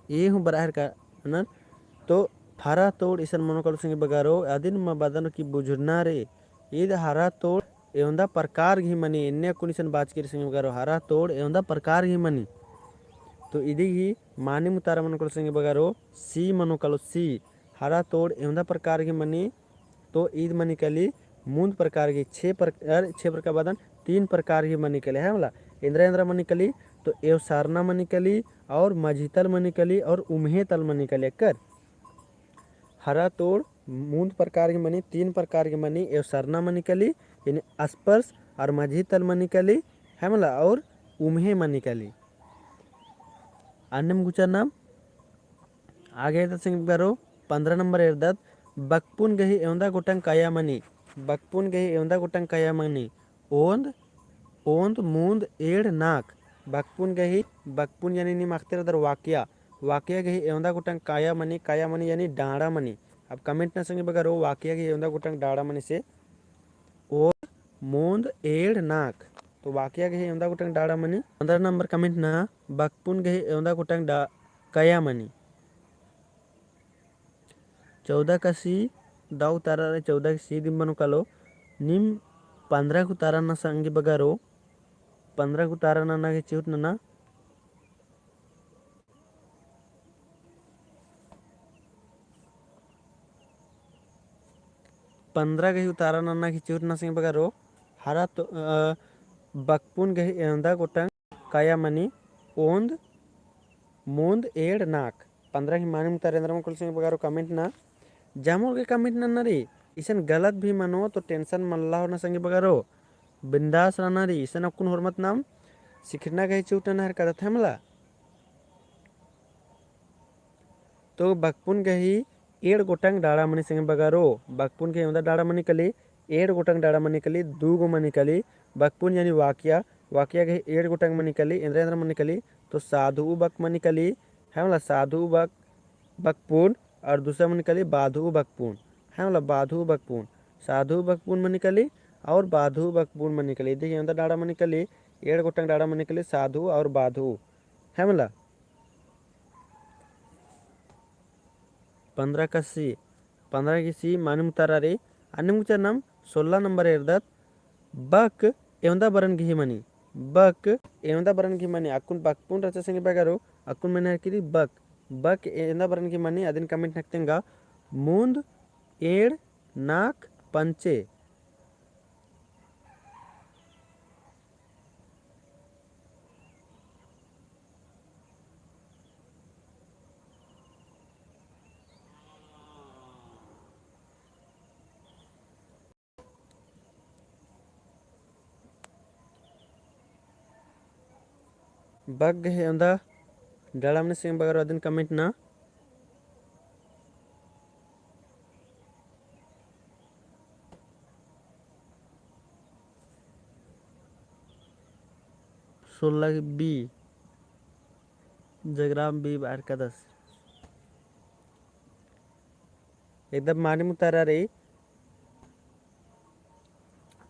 ए हूँ बरआ हेलरनर। तो हरा तोड़ इसन मनो कालो संगी बगरो, अदिन मा बअदन कि बुझुरना रई। ईद हरा तोड़ एवंदा प्रकार गही मनी, एन्ने अक्कुन इसन बाचकी रई संगी बगरो, हरा तोड़ एवंदा प्रकार गही मनी। तो इदी ही मानिम उतारा मनो कालो संगी बगरो, C मनो कालो, C। हरा तोड़ एवंदा प्रकार गही मनी, तो ईद मनी काली मूंद प्रकार गही, छे प्रकार, छे प्रकार बअदन, तीन प्रकार गही मनी काली, है मला। एन्दरा एन्दरा मनी काली, तो एवसरना मनी काली, और मझी तल मनी काली, और उम्हे तल मनी काली। एकर हरा तोड़ मूंद प्रकार गही मनी, तीन प्रकार गही मनी, एवसरना मनी काली, यानी स्पर्श, और मझी तल मनी काली, है मला, और उम्हे मनी काली। अन्नेम गुचा नाम आगे एरदत संगी बगरो, पन्द्रह नंबर एरदत, बकपुन गही एवंदा गोटंग काया मनी, बकपुन गही एवंदा गोटंग काया मनी, ओंद, ओंद, मूंद, एड़, नाक। बकपुन गही, बकपुन यानी नीम अख़तेर अदर वाकया, वाकया गही एवंदा गोटंग काया मनी, काया मनी यानी डाँड़ा मनी। अब comment ना संगी बगरो, वाकया गही एवंदा गोटंग डाँड़ा मनी से ओंद, मूंद, एड़, नाक। तो वाकया गही एवंदा गोटंग डाँड़ा मनी। पन्द्रह नंबर comment ना, बकपुन गही एवंदा गोटंग डा-, काया मनी। चौदह का सी, दौ उतारा रई चौदह का सी दिम मनो कालो। नीम पन्द्रह का उतारा नना संगी बगरो, पन्द्रह का उतारा नना गे चिहुट नना। पन्द्रह गही उतारा नना गे चिहुट नना संगी बगरो, हरा तो, अ, बकपुन गही एवंदा गोटंग काया मनी, ओन्द, मुन्द, एंड़, नाक। पन्द्रह गही मानिम उतारा एन्दरा मनी कालो संगी बगरो comment नना। जामोर गे comment नना रई, इसन गलत भी मनो तो tension मल्ला होना संगी बगरो। बिंदास रअना रई, इसन अक्कुन होरमत नाम सिखरना गही चिहुट नना हर कदत है मला। तो बकपुन गही एंड़ गोटंग डाड़ा मनी संगी बगरो, बकपुन गही एवंदा डाड़ा मनी काली, एंड़ गोटंग डाड़ा मनी काली, दू गो मनी काली, बकपुन यानी वाक्य, वाक्य गही एंड़ गोटंग मनी काली, एन्दरा एन्दरा मनी काली, तो साधु बक मनी काली, है मला साधु बक, बकपुन, और दूसरा मनी काली बाधु बकपुन, है मला बाधु बकपुन, साधु बकपुन मनी काली, और बाधु बकपुन मनी काली, इदी गही एवंदा डाड़ा मनी काली, एंड़ गोटंग डाड़ा मनी काली, साधु और बाधु, है मला। पन्द्रह का सी, पन्द्रह की सी मानिम उतारा रई, अन्नेम गुचा नाम सोलह नंबर एरदत, बक एवंदा बरन गही मनी, बक एवंदा बरन गही मनी, अक्कुन बकपुन रहचा संगी बगरो, अक्कुन मनी हर किरी बक, बक एवंदा बरन गही मनी, अदिन comment नना गे तेंगा, मुन्द, एंड़, नाक, पंचे। बक गही एवंदा डाड़ा मनी संगी बगरो अदिन comment नना। सोलह B, जगराम B बार का दस। एकदम मानिम उतारा रई।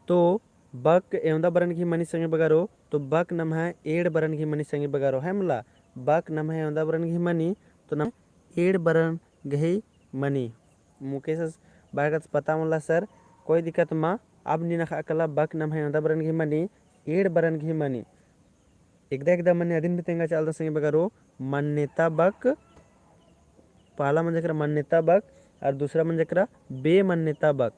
तो बक एवंदा बरन गही मनी संगी बगरो, तो बक नम्है एंड़ बरन गही मनी संगी बगरो, है मला। बक नम्है एवंदा बरन गही मनी, तो नम्है एंड़ बरन गही मनी। मुकेश बार का दस पता मला sir, कोई दिक्कत मा, अब नीन अख़आ काला बक नम्है एवंदा बरन गही मनी, एंड़ बरन गही मनी। एकदा एकदा मनी अदिन भी तेंगा चालदन संगी बगरो, मान्यता बक, पहला मंजा केरा मान्यता बक, और दूसरा मंजा केरा बेमान्यता बक।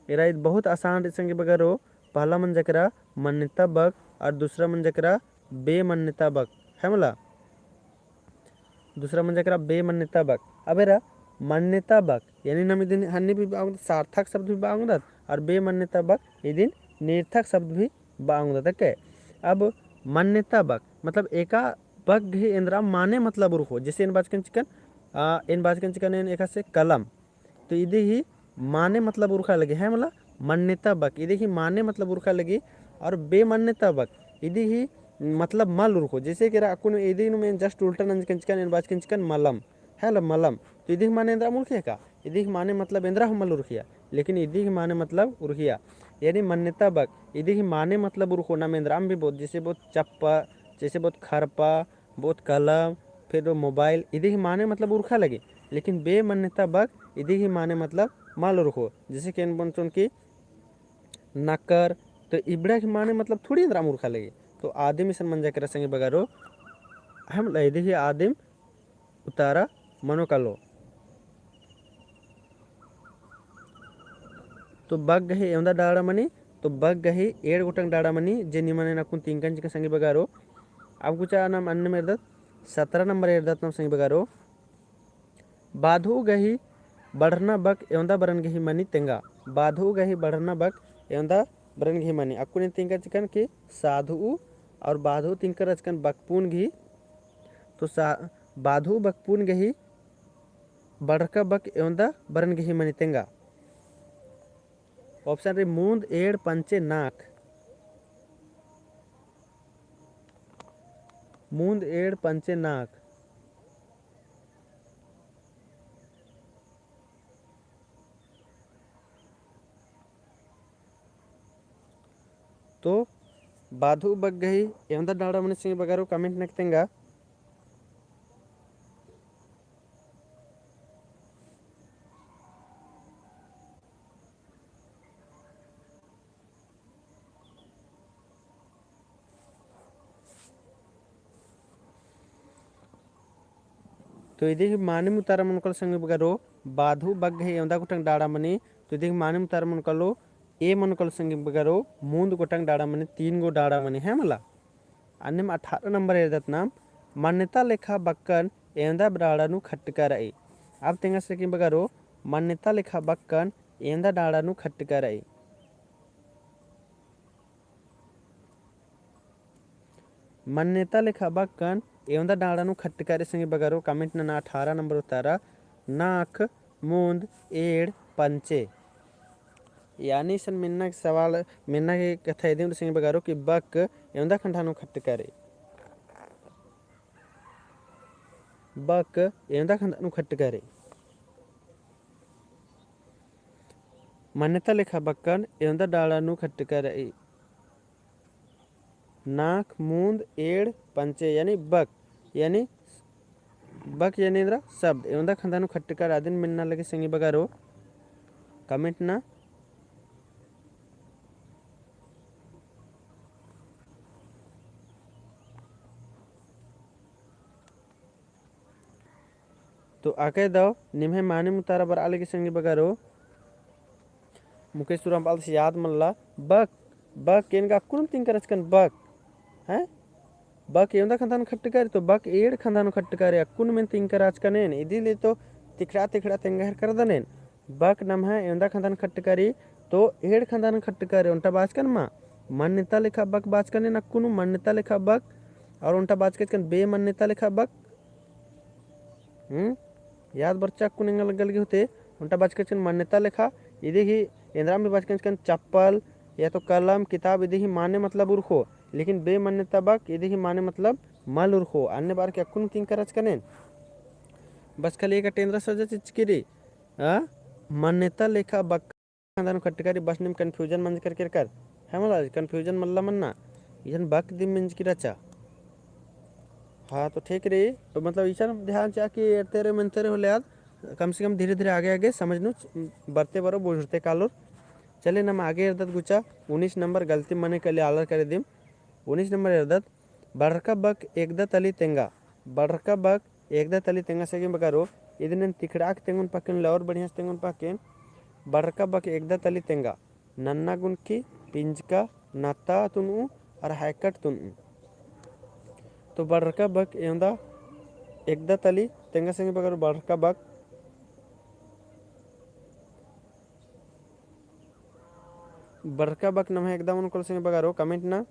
एरा ईद बहुत आसान रई संगी बगरो, पहला मंजा केरा मान्यता बक, और दूसरा मंजा केरा बेमान्यता बक, है मला। दूसरा मंजा केरा बेमान्यता बक। अब एरा मान्यता बक, यानी नाम इदिन हन्नी भी बआ ओंगदत, सार्थक शब्द भी बआ ओंगदत, और बेमान्यता बक इदिन निरर्थक शब्द भी बआ ओंगदत, okay। अब मान्यता बक, मतलब एका बक गही एन्दरा माने मतलब उरखो, जैसे एन बाचकन चिकन, आ, एन बाचकन चिकन एन एकासे कलम, तो इदी ही माने मतलब उरखा लगी, है मला मान्यता बक, इदी ही माने मतलब उरखा लगी, और बेमान्यता बक, इदी ही मतलब मल उरखो। जैसे कि एरा अक्कुन इदी नुम एन just उल्टा नंजकन चिकन, एन बाचकन चिकन मलम, है मला मलम, तो इदी ही माने एन्दरा उरखिया का, इदी ही माने मतलब एन्दरा हूँ मल उरखिया, लेकिन इदी ही माने मतलब उरखिया, यानी मान्यता बक, इदी ही माने मतलब उरखो। नाम एन्दरा भी बहुत, जैसे बहुत चप्पा, जैसे बहुत खरपा, बहुत कलम, फिर mobile, इदी ही माने मतलब उरखा लगी, लेकिन बेमान्यता बक इदी ही माने मतलब मल उरखो। जैसे कि एन बओन चिओन कि नकर, तो इबड़ा ही माने मतलब थोड़ी एन्दरा उरखा लगी। तो आदिम इसन मंजा केरा संगी बगरो, हम इदी ही आदिम उतारा मनो कालो। तो बक गही एवंदा डाड़ा मनी, तो बक गही एंड़ गोटंग डाड़ा मनी, जे निमन एन अक्कुन तिंकन चिकन संगी बगरो। अब गुचा नाम अन्नेम एरदत, सतरा नंबर एरदत नाम संगी बगरो। बाधु गही बढ़रना बक एवंदा बरन गही मनी तेंगा। बाधु गही बढ़रना बक एवंदा बरन गही मनी। अक्कुन एन तिंकन चिकन कि साधु और बाधु तिंकर चिकन बकपुन गही। तो सा-, बाधु बकपुन गही बढ़रका बक एवंदा बरन गही मनी तेंगा। Option रई मुन्द, एंड़, पंचे, नाक। मुन्द, एंड़, पंचे, नाक। तो बाधु बक गही एवंदा डाड़ा मनी संगी बगरो comment नना गे तेंगा। तो इदी ही मानिम उतारा मनो कालो संगी बगरो, बाधु बग्गे ही एवंदा गोटंग डाड़ा मनी। तो इदी ही मानिम उतारा मनो कालो, ए मनो कालो संगी बगरो, मूंद गोटंग डाड़ा मनी, तीन गो डाड़ा मनी, है मला। अन्नेम अठारह नंबर एरदत नाम, मान्यता लेखा बक्कन एवंदा डाड़ा नू खट्टका रई। अब तेंगा संगी बगरो, मान्यता लेखा बक्कन एवंदा डाड़ा नू खट्टका रई। मान्यता लेखा बक्कन एवंदा डाड़ा नू खट्टका रई संगी बगरो, comment नना अठारह नंबर उतारा, नाख, मूंद, एड़, पंचे। यानी इसन मेन्ना के सवाल, मेन्ना के कत्था इदिम संगी बगरो कि बक एवंदा खंधा नू खट्टका रई। बक एवंदा खंधा नू खट्टका रई। मान्यता लेखा बक्कन एवंदा डाड़ा नू खट्टका रई। नाख, मूंद, एड़, पंचे, यानी बक, यानी बक यानी एन्दरा शब्द, एवंदा खंधा नू खट्टका रई। अदिन मेन्ना लगी संगी बगरो, comment ना। तो आके दव निम्है मानिम उतारा बरआ लगी संगी बगरो। मुकेश उराँव बआलदस याद मल्ला। बक, बक एन गा अक्कुन तिंकर रहचकन बक, हैं? बक एवंदा खंधा नू खट्टका रई, तो बक एड़ खंधा नू खट्टका रई, अक्कुन मेन तिंकर रहचकन एन। इदी ले तो तिखड़ा तिखड़ा तेंगा हेलरकदन एन। बक नम्है एवंदा खंधा नू खट्टका रई, तो एड़ खंधा नू खट्टका रई, ओन्टा बाचकन मा। मान्यता लेखा बक बाचकन एन अक्कुन, मान्यता लेखा बक, और ओन्टा बाचकन बे मान्यता लेखा बक। हम्म? याद बरचा अक्कुन एंगा लग्गा लगी होते, ओन्टा बाचकन मान्यता लेखा, इदी ही एन्दरा में बाचकन चप्पल, या तो कलम, किताब, इदी ही माने मतलब उरखो, लेकिन बे मान्यता बक, इदी ही माने मतलब मल उरखो, अन्ने बार के अक्कुन तिंकर रहचकन एन। बस खाली एका टेंदरा सजा चिचकी रई, आ? मान्यता लेखा बक खंधा नू खट्टका रई, बस नीम confusion मंजकर केरकर। है मला, confusion मल्ला मन्ना। इसन बक दिम मंजकी रहचा। हाँ, तो ठीक रई। तो मतलब इसन ध्यान चिआ कि एरते रई, मेनते रई होले आद, कम से कम धीरे धीरे आगे आगे समझ नू बरते बरो, बुझुरते कालोर। चले नम आगे एरदत गुचा, उन्नीस नंबर गलती मने कली आलर करे दिम। उन्नीस नंबर एरदत, बड़रका बक एकदा तली तेंगा। बड़रका बक एकदा तली तेंगा संगी बगरो, इदिन एन तिखड़ाक तेंगोन पाकेन, ले और बढ़िया से तेंगोन पाकेन। बड़रका बक एकदा तली तेंगा। नन्ना गुनखी, पिंजका, नत्ता तुनऊ, और हैकट तुनऊ। तो बड़रका बक एवंदा एकदा तली तेंगा संगी बगरो, बड़रका बक। बड़रका बक नम्है एकदा मनो कालो संगी बगरो, comment ना।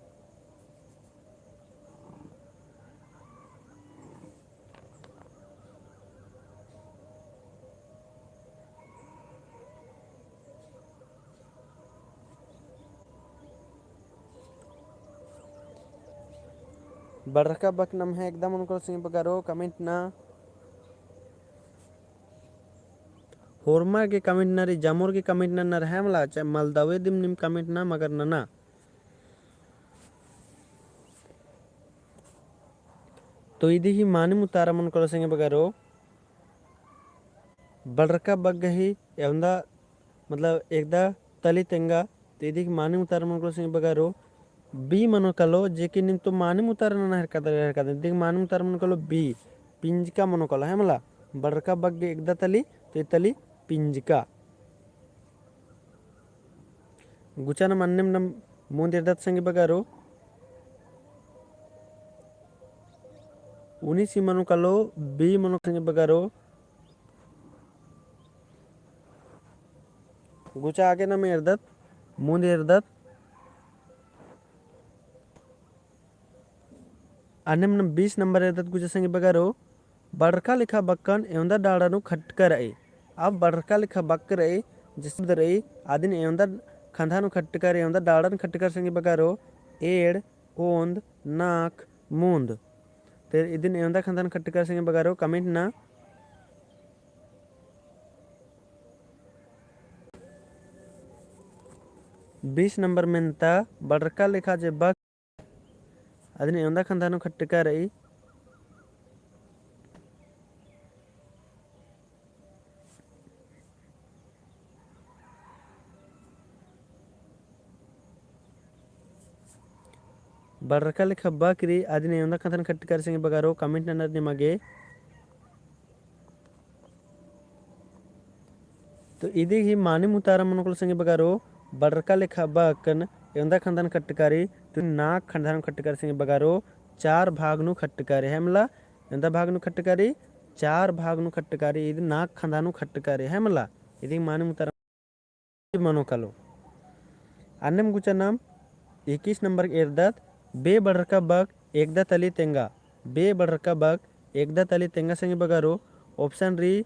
बड़रका बक नम्है एकदा मनो कालो संगी बगरो, comment ना। होरमा गे comment नना रई, जमोर गे comment नना रई, है मला, चाहे मलदवे दिम नीम comment ना, मगर नना। तो इदी ही मानिम उतारा मनो कालो संगी बगरो। बड़रका बक गही एवंदा, मतलब, एकदा तली तेंगा, तो इदी ही मानिम उतारा मनो कालो संगी बगरो। B मनो कालो, जे कि नीम तो मानिम उतारा नना हेलरकदर, हेलरकदर, इदी ही मानिम उतारा मनो कालो B, पिंजका मनो कालो, है मला। बड़रका बक गे एकदा तली, तो ई तली पिंजका। गुचा नम अन्नेम नम मूंद एरदत संगी बगरो। उन्नीस ही मनो कालो, B मनो कालो संगी बगरो। गुचा आगे नम एरदत, मूंद एरदत। अन्नेम नम बीस नंबर एरदत गुचा संगी बगरो। बड़रका लेखा बक्कन एवंदा डाड़ा नू खटका रई। अब बड़रका लेखा बक रई, जे शब्द रई, अदिन एवंदा खंधा नू खटका रई, एवंदा डाड़ा नू खटका रई संगी बगरो, एड़, ओन्द, नाख, मून्द। ते इदिन एवंदा खंधा नू खटका रई संगी बगरो, comment ना। बीस नंबर मेन्ता बड़रका लेखा जे बक अदिन एवंदा खंधा नू खटका रई। बड़रका लेखा बक रई, अदिन एवंदा खंधा नू खटका रई संगी बगरो, comment ननर निमा गे। तो इदी ही मानिम उतारा मनो कालो संगी बगरो, बड़रका लेखा बकन एवंदा खंदा नू खट्टकारी, तो नाक खंदा नू खट्टकारी संगी बगरो, चार भाग नू खट्टकारी है मला, एवंदा भाग नू खट्टकारी, चार भाग नू खट्टकारी, इदी नाक खंदा नू खट्टकारी है मला, इदी मानिम उतारा मनो कालो। अन्नेम गुचा नाम इक्कीस नंबर एरदत, बे बड़रका बक एकदा तली तेंगा, बे बड़रका बक एकदा तली तेंगा संगी बगरो, option री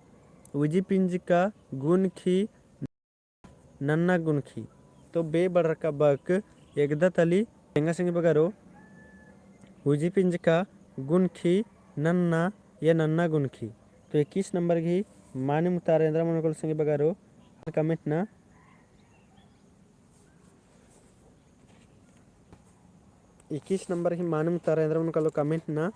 उजी पिंजका गुनखी नन्ना गुनखी। तो बे बड़रका बक एकदा तली तेंगा संगी बगरो, उजी पिंजका गुनखी नन्ना या नन्ना गुनखी। तो इक्कीस नंबर गही मानिम उतारा एन्दरा मनो कालो संगी बगरो, comment ना। इक्कीस नंबर ही मानिम उतारा एन्दरा मनो कालो comment ना।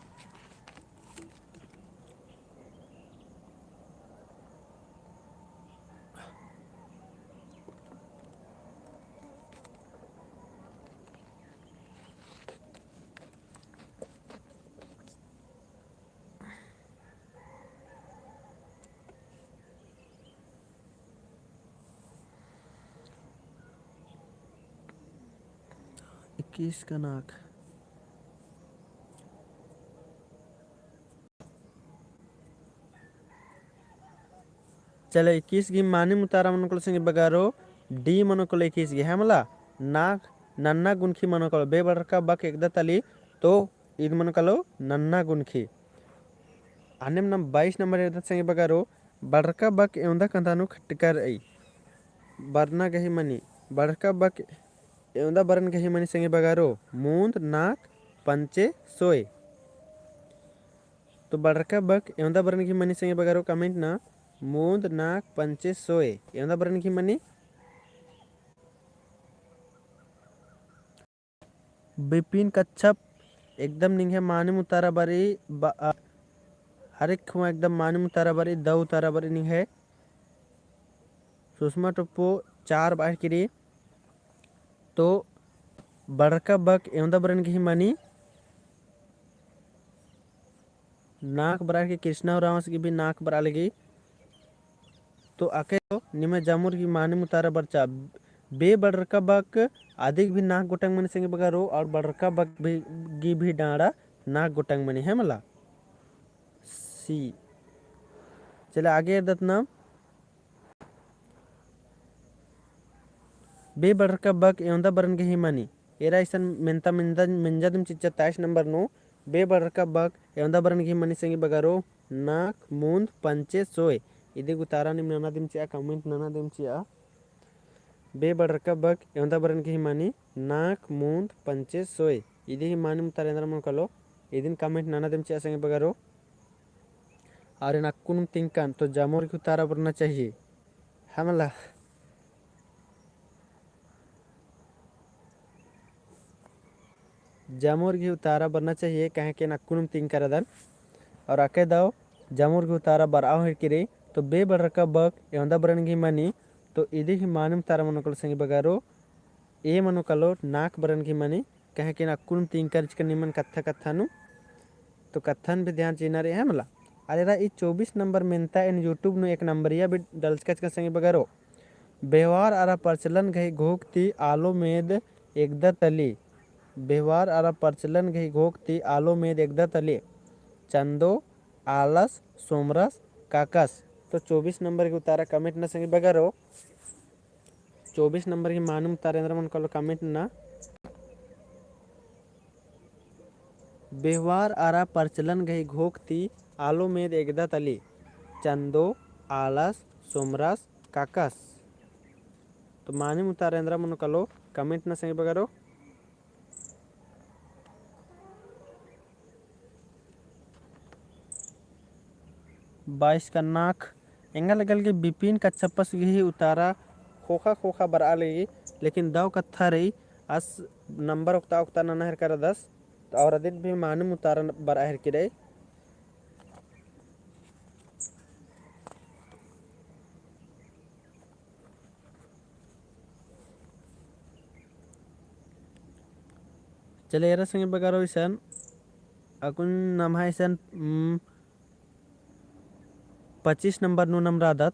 इक्कीस का नाक। चलो, इक्कीस गही मानिम उतारा मनो कालो संगी बगरो, D मनो कालो इक्कीस गही, है मला? नाक नन्ना गुनखी मनो कालो, बे बड़रका बक एकदा तली, तो ईद मनो कालो नन्ना गुनखी। अन्नेम नाम बाईस नंबर एरदत संगी बगरो, बड़रका बक एवंदा खंदा नू खट्टकारई। बरना गही मनी, बड़रका बक एवंदा बरन गही मनी संगी बगरो, मूंद, नाक, पंचे, सोय। तो बड़रका बक एवंदा बरन गही मनी संगी बगरो comment ना, मूंद, नाक, पंचे, सोय। एवंदा बरन गही मनी। बिपिन कच्छप एकदम निंग्है मानिम उतारा बरई, ब-, अ, हर एक हुआ एकदम मानिम उतारा बरई, दव उतारा बरई निंग्है। सुषमा टोप्पो चार बार किरी। तो बड़रका बक एवंदा बरन गही मनी। नाक बरआ लगी, कृष्णा उराँवस गही भी नाक बरआ लगी। तो अकय तो निम्है जामुर गही मानिम उतारा बरचा। बे बड़रका बक अदिक भी नाक गोटंग मनी संगी बगरो, और बड़रका बक भी, गही भी डाँड़ा नाक गोटंग मनी, है मला? C। चले आगे एरदत नाम। बे बड़रका बक एवंदा बरन गही मनी। एरा इसन मेन्ता मेंजा, मेंजा दिम चिच्चा तेईस नंबर नू, बे बड़रका बक एवंदा बरन गही मनी संगी बगरो, नाक, मूंद, पंचे, सोय। इदी गही उतारा नीम नना दिम चिआ, comment नना दिम चिआ। बे बड़रका बक एवंदा बरन गही मनी, नाक, मूंद, पंचे, सोय। इदी ही मानिम उतारा एन्दरा मनो कालो, इदिन comment नना दिम चिआ संगी बगरो। और एन अक्कुनुम तिंकन तो जामुर गही उतारा बरना चाहिए। है मला? जामुर गही उतारा बरना चाहिए, काहे कि एन अक्कुनुम तिंकरदन। और अकय दव जामुर गही उतारा बरआ हेलरकी रई, तो बे बड़रका बक एवंदा बरन गही मनी, तो इदी ही मानिम उतारा मनो कालो संगी बगरो, A मनो कालो नाक बरन गही मनी, काहे कि एन अक्कुनुम तिंकर चिकन निमन कत्था कत्था नू, तो कत्थन भी ध्यान चिअना रई, है मला। अरे रा ई चौबीस नंबर मेन्ता एन YouTube नू एक नंबरिया भी डलचका चिकन संगी बगरो। बेहवार अरा परचलन गही घोख ती आलो मेद एकदा तली। बेहवार अरा परचलन गही घोख ती आलो मेद एकदा तली। चंदो, आलस, सोमरस, काकस। तो चौबीस नंबर गही उतारा comment ना संगी बगरो। चौबीस नंबर गही मानिम उतारा एन्दरा मनो कालो comment ना। बेहवार अरा परचलन गही घोख ती आलो मेद एकदा तली। चंदो, आलस, सोमरस, काकस। तो मानिम उतारा एन्दरा मनो कालो comment ना संगी बगरो। बाईस का नाक। एंगा लगल कि बिपिन कच्छपस गही उतारा खोखा खोखा बरआ लगी, लेकिन दव कत्था रई, आस नंबर ओक्ता ओक्ता नना हेलरकदस, तो और अदिन भी मानिम उतारा बरआ हेलरकी रई। चले, एरा संगी बगरो इसन, अक्कुन नम्है इसन, उम, पच्चीस नंबर नू नाम रअदत।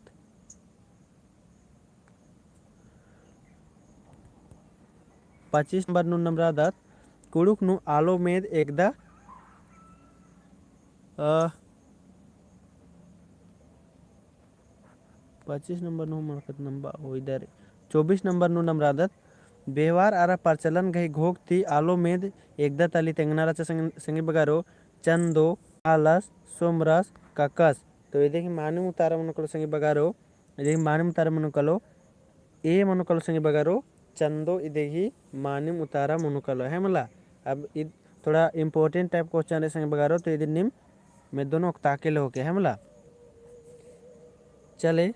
पच्चीस नंबर नू नम्बर रअदत, कुँड़ुख़ नू आलो मेद एकदा, अ, पच्चीस नंबर नू मलकत नम्बर हो इधर। चौबीस नंबर नू नम्बर रअदत, बेहवार अरा परचलन गही घोख ती आलो मेद एकदा तली तेंगना रहचा संग-, संगी बगरो, चंदो, आलस, सोमरस, ककस। तो इदिगही मानिम उतारा मनो कालो संगी बगरो, इदिगही मानिम उतारा मनो कालो, ए मनो कालो संगी बगरो, चंदो इदिगही मानिम उतारा मनो कालो, है मला। अब इद थोड़ा important type question रई संगी बगरो, तो इदिन नीम मेदोन ओक्ताके ले होके, है मला। चले,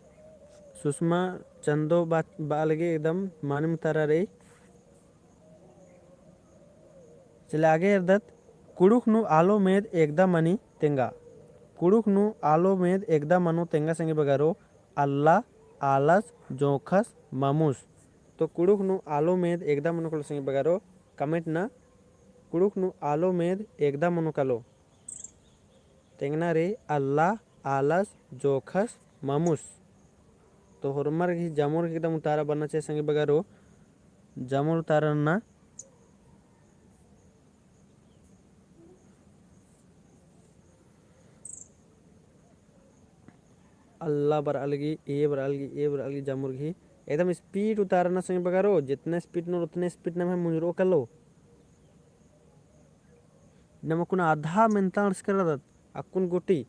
सुषमा चंदो बा-, बआ लगी एकदम मानिम उतारा रई। चले आगे एरदत, कुँड़ुख़ नू आलो मेद एकदा मनी तेंगा। कुँड़ुख़ नू आलो मेद एकदा मनो तेंगा संगी बगरो, अल्ला, आलस, जोंख़स, ममुस। तो कुँड़ुख़ नू आलो मेद एकदा मनो कालो संगी बगरो, comment ना, कुँड़ुख़ नू आलो मेद एकदा मनो कालो। तेंगना रई अल्ला, आलस, जोंख़स, ममुस। तो होरमर गही जामोर गही एकदम उतारा बरना चाहिए संगी बगरो। जामोर उतारा नना। अल्ला बरआ लगी, ए बरआ लगी, ए बरआ लगी जामोर गही। एकदम speed उतारा नना संगी बगरो, जितना speed नू उतने speed नम्है मुंजरो कालो। नम अक्कुन आधा मेन्ता अंड़सकर रअदत, अक्कुन गूटी।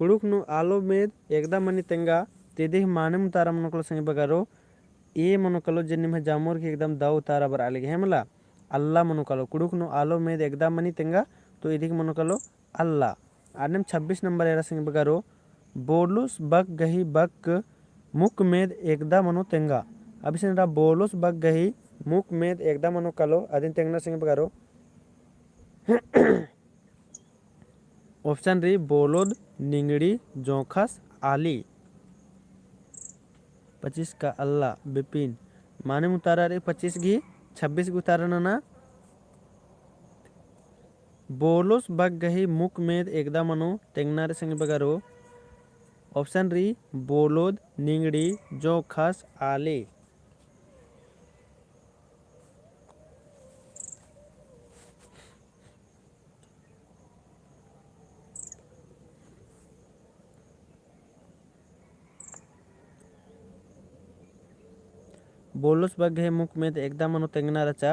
कुँड़ुख़ नू आलो मेद एकदा मनी तेंगा, तो इदिगही मानिम उतारा मनो कालो संगी बगरो, ए मनो कालो जे निम्है जामोर गही एकदम दव उतारा बरआ लगी, है मला। अल्ला मनो कालो, कुँड़ुख़ नू आलो मेद एकदा मनी तेंगा, तो इदिगही मनो कालो अल्ला। आर नीम छब्बीस नंबर एरा संगी बगरो, बोलोस बक गही बक मुक मेद एकदा मनो तेंगा। अब इसन एरा बोलोस बक गही मुक मेद एकदा मनो कालो, अदिन तेंगना संगी बगरो। Option रई बोलोद, निंगड़ी, जोंख़स, आली। पच्चीस का अल्ला, बिपिन। मानिम उतारा रई पच्चीस गही, छब्बीस गही उतारा नना। बोलोस बक गही मुक मेद एकदा मनो तेंगना रई संगी बगरो। Option रई बोलोद, निंगड़ी, जोंख़स, आली। बोलोस बक गही मुक मेद एकदा मनो तेंगना रहचा।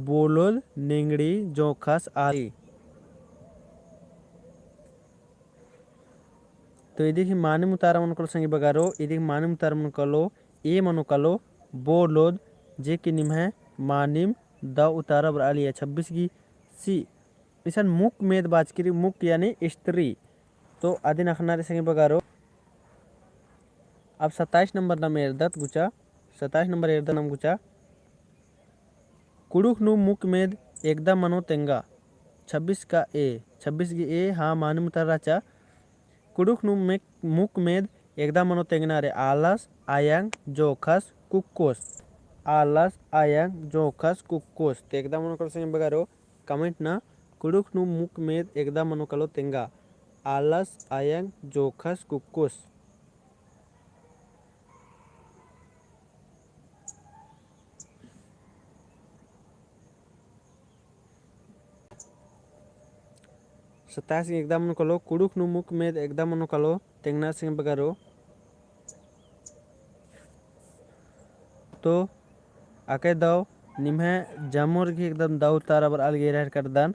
बोलोद, निंगड़ी, जोंख़स, आली। तो इदिगही मानिम उतारा मनो कालो संगी बगरो, इदिगही मानिम उतारा मनो कालो, ए मनो कालो, बोलोद, जे कि निम्है मानिम दव उतारा बरआ लगी, छब्बीस गही सी। इसन मुक मेद बाचकी रई, मुक यानी स्त्री। तो अदिन अख़ना रई संगी बगरो। अब सत्ताईस नंबर नाम एरदत गुचा, सत्ताईस नंबर एरदत नाम गुचा। कुँड़ुख़ नू मुक मेद एकदा मनो तेंगा। छब्बीस का ए, छब्बीस गही ए, हाँ, मानिम उतारा रहचा। कुँड़ुख़ नू मेक-, मुक मेद एकदा मनो तेंगना रई आलस, आयंग, जोंख़स, कुक्कोस। आलस, आयंग, जोंख़स, कुक्कोस। तो एकदा मनो कालो संगी बगरो, comment ना, कुँड़ुख़ नू मुक मेद एकदा मनो कालो तेंगा। आलस, आयंग, जोंख़स, कुक्कोस। सत्ताईस गही एकदा मनो कालो, कुँड़ुख़ नू मुक मेद एकदा मनो कालो, तेंगना संगी बगरो। तो अकय दव निम्है जामोर गही एकदम दव उतारा बरआ लगी एरा हेरकदन।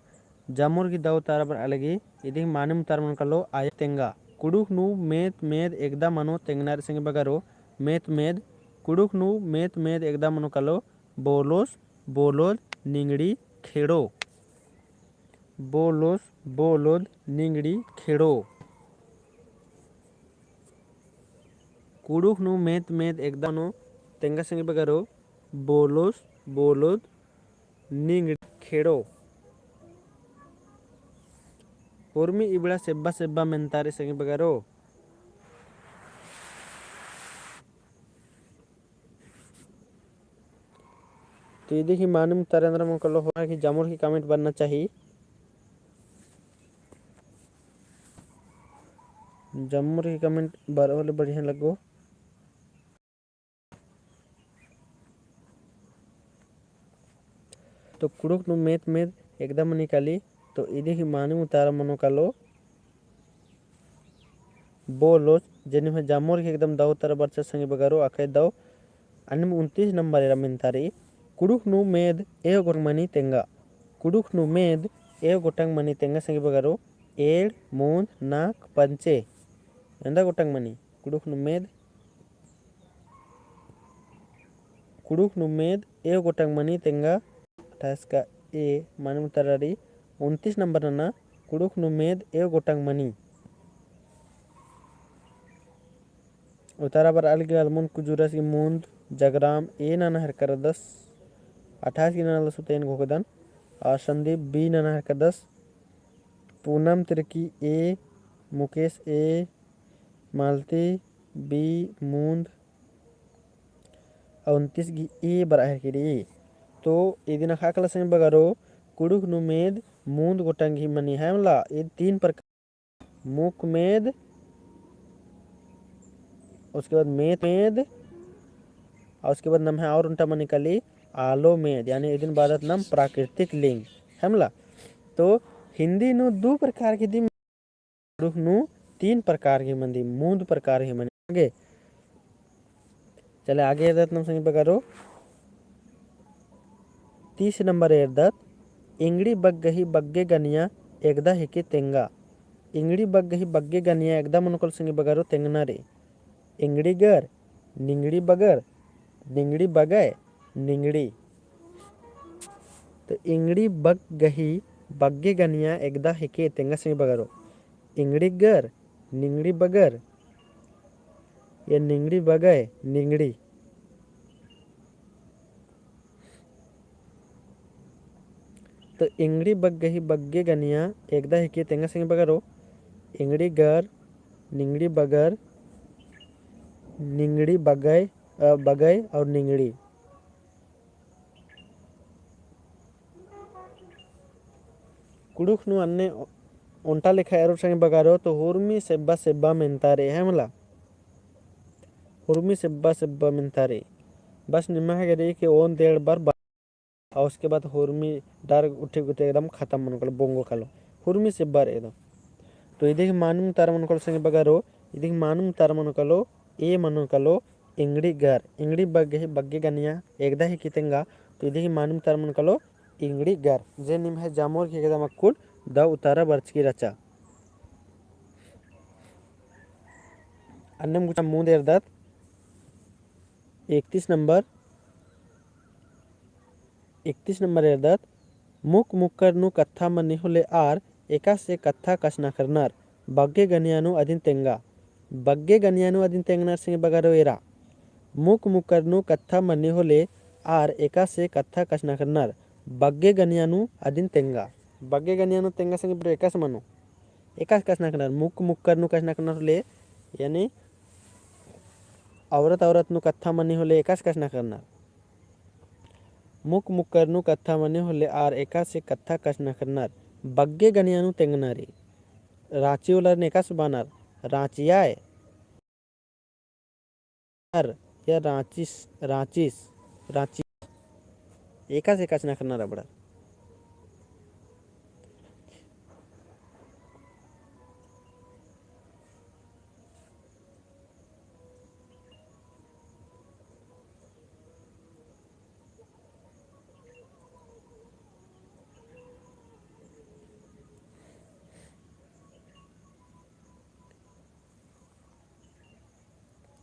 जामोर गही दव उतारा बरआ लगी, इदिगही मानिम उतारा मनो कालो आयंग तेंगा। कुँड़ुख़ नू मेद मेद एकदा मनो तेंगना रई संगी बगरो, मेद मेद, कुँड़ुख़ नू मेद मेद एकदा मनो कालो, बोलोस, बोलोद, निंगड़ी, खेड़ो। बोलोस, बोलोद, निंगड़ी, खेड़ो। कुँड़ुख़ नू मेद मेद एकदा मनो तेंगा संगी बगरो, बोलोस, बोलोद, निंगड़ी, खेड़ो। उर्मी इबड़ा सेब्बा सेब्बा मेन्ता रई संगी बगरो। तो इदिगही मानिम उतारा एन्दरा मनो कालो होरमर गही जामोर गही comment बरना चाही। जामोर गही comment बरओ होले बढ़िया लगो। तो कुँड़ुख़ नू मेद मेद एकदा मनी काली, तो इदी ही मानिम उतारा मनो कालो। बो लोच, जे निम्है जामोर गही एकदम दव उतारा बरचा संगी बगरो, अकय दव अन्नेम उनतीस नंबर एरा मेन्ता रई। कुँड़ुख़ नू मेद एव गोटंग मनी तेंगा। कुँड़ुख़ नू मेद एव गोटंग मनी तेंगा संगी बगरो, एंड़, मूंद, नाक, पंचे। एन्दा गोटंग मनी। कुँड़ुख़ नू मेद, कुँड़ुख़ नू मेद एव गोटंग मनी तेंगा। अट्ठाईस का ए मानिम उतारा रई। उनतीस नंबर नना, कुँड़ुख़ नू मेद एव गोटंग मनी। उतारा बरआ लगी अलमुन कुजूरस गही मूंद, जगराम ए नना हेरका रअदस, अट्ठाईस गही नना लस उतैन घोखदन, और संदीप बी नना हेरका रअदस, पूनम तिर्की ए, मुकेश ए, मालती बी, मूंद, उनतीस गही ए बरआ हेरकी रई। तो इदिन अख़आ काला संगी बगरो, कुँड़ुख़ नू मेद मूंद गोटंग ही मनी, है मला, ई तीन प्रकार, मुक मेद, उसके बाद मेत मेद, और उसके बाद नम्है और ओन्टा मनी काली आलो मेद, यानी इदिन बअदत नाम प्राकृतिक लिंग, है मला। तो हिन्दी नू दू प्रकार की दिम कुँड़ुख़ नू तीन प्रकार गही मंदी, मूंद प्रकार गही मंदी। आगे चले, आगे एरदत नाम संगी बगरो। तीस नंबर एरदत, एंगड़ी बग्गही बग्गे गनिया एकदा हिकी तेंगा। एंगड़ी बग्गही बग्गे गनिया एकदा मनो कालो संगी बगरो तेंगना रई। एंगड़ी गर, निंगड़ी बगर, निंगड़ी बगय, निंगड़ी। तो एंगड़ी बग्गही बग्गे गनिया एकदा हिकी तेंगा संगी बगरो। एंगड़ी गर, निंगड़ी बगर, या निंगड़ी बगय, निंगड़ी। तो एंगड़ी बग्गही बग्गे गनिया एकदा हिकी तेंगा संगी बगरो। एंगड़ी गर, निंगड़ी बगर, निंगड़ी बगय, अ, बगय और निंगड़ी। कुँड़ुख़ नू अन्ने ओन्टा लेखा एरोर संगी बगरो, तो हुरमी सेब्बा सेब्बा मेन्ता रई, है मला। हुरमी सेब्बा सेब्बा मेन्ता रई। बस निम्है गे रई कि ओन देड़ बार बा-, और उसके बाद हुरमी डर उठी उठी एकदम खतम मनो कालो, बोंगो कालो। हुरमी सेब्बा रई एकदम। तो इदी ही मानिम उतारा मनो कालो संगी बगरो, इदी ही मानिम उतारा मनो कालो, ए मनो कालो, एंगड़ी गर, एंगड़ी बग्गही बग्गे गनिया एकदा हिकी तेंगा, तो इदी ही मानिम उतारा मनो कालो, एंगड़ी गर, जे निम्है जामोर गही एकदम अक्कुन दव उतारा बरचकी रचा। अन्नेम गुचा मूंद एरदत, इकतीस नंबर, इकतीस नंबर एरदत, मुक मुक्कर नू कत्था मनी होले आर एकासे कत्था कछनखरनर, बग्गे गनिया नू अदिन तेंगा। बग्गे गनिया नू अदिन तेंगनर संगी बगरो एरा। मुक मुक्कर नू कत्था मनी होले आर एकासे कत्था कछनखरनर, बग्गे गनिया नू अदिन तेंगा। बग्गे गनिया नू तेंगा संगी बगरो एकासे मनो। एकासे कछनखरनर, मुक मुक्कर नू कछनखरनर होले, यानी औरत औरत नू कत्था मनी होले एकासे कछनखरनर। मुक मुक्कर नू कत्था मनी होले आर एकासे कत्था कछनखरनर, बग्गे गनिया नू तेंगना रई। राँची वाला ने एकासे बअनर, राँचियाय। अर या राँचिस, राँचिस, राँची। एकासे कछनखरनर अबड़र।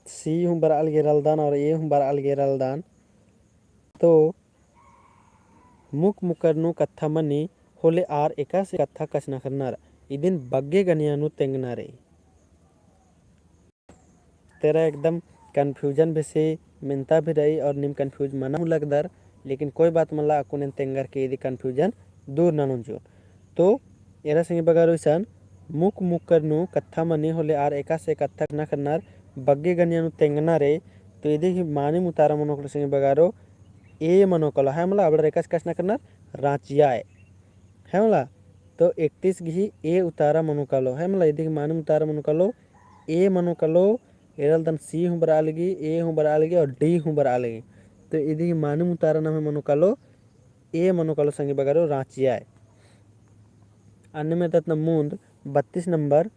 सी हूँ बरआ लगी रलदन और ए हूँ बरआ लगी रलदन। तो मुक मुक्कर नू कत्था मनी होले आर एकासे कत्था कछनखरनर, इदिन बग्गे गनिया नू तेंगना रई। तेरा एकदम confusion बेसे मेन्ता भी रई और नीम confuse मना हूँ लगदर, लेकिन कोई बात मला, अक्कुन एन तेंगर के इदी confusion दूर ननोन जो। तो एरा संगी बगरो इसन मुक मुक्कर नू कत्था मनी होले आर एकासे कत्था कछनखरनर, बग्गे गनिया नू तेंगना रई। तो इदी ही मानिम उतारा मनो कालो संगी बगरो, ए मनो कालो, है मला, अबड़र एकासे कछनखरनर, राँचियाय। है मला, तो इकतीस गही ए उतारा मनो कालो, है मला, इदी गही मानिम उतारा मनो कालो, ए मनो कालो, एरा रलदन सी हूँ बरआ लगी, ए हूँ बरआ लगी और डी हूँ बरआ लगी। तो इदी गही मानिम उतारा नम्है मनो कालो, A मनो कालो संगी बगरो राँची आय। अन्नेम एरदत नम मुन्द बत्तीस नंबर,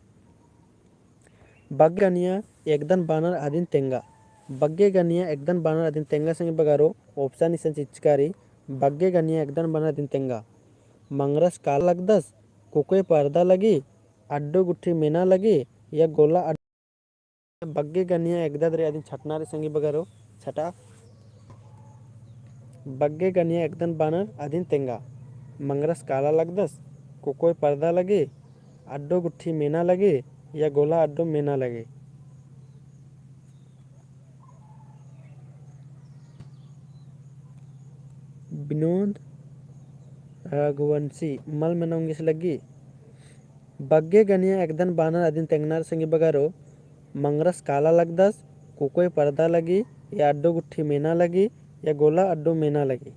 बग्गे गनिया एकदन बानर अदिन तेंगा। बग्गे गनिया एकदन बानर अदिन तेंगा संगी बगरो option इसन चिचकारी। बग्गे गनिया एकदन बानर अदिन तेंगा। मंगरस काला लगदस, कुकोय परदा लगी, अड्डो गुट्ठी मेना लगी, या गोला अड्डो। बग्गे गनिया एकदन रे अदिन छटना रे संगी बगरो छटा। बग्गे गनिया एकदन बानर अदिन तेंगा। मंगरस काला लगदस, कुकोय परदा लगी, अड्डो गुट्ठी मेना लगी, या गोला अड्डो मेना लगी। विनोद रघुवंशी मल मेना ओंगेस लगी। बग्गे गनिया एकदन बानर अदिन तेंगना रे संगी बगरो, मंगरस काला लगदस, कुकोय परदा लगी, या अड्डो गुट्ठी मेना लगी, या गोला अड्डो मेना लगी।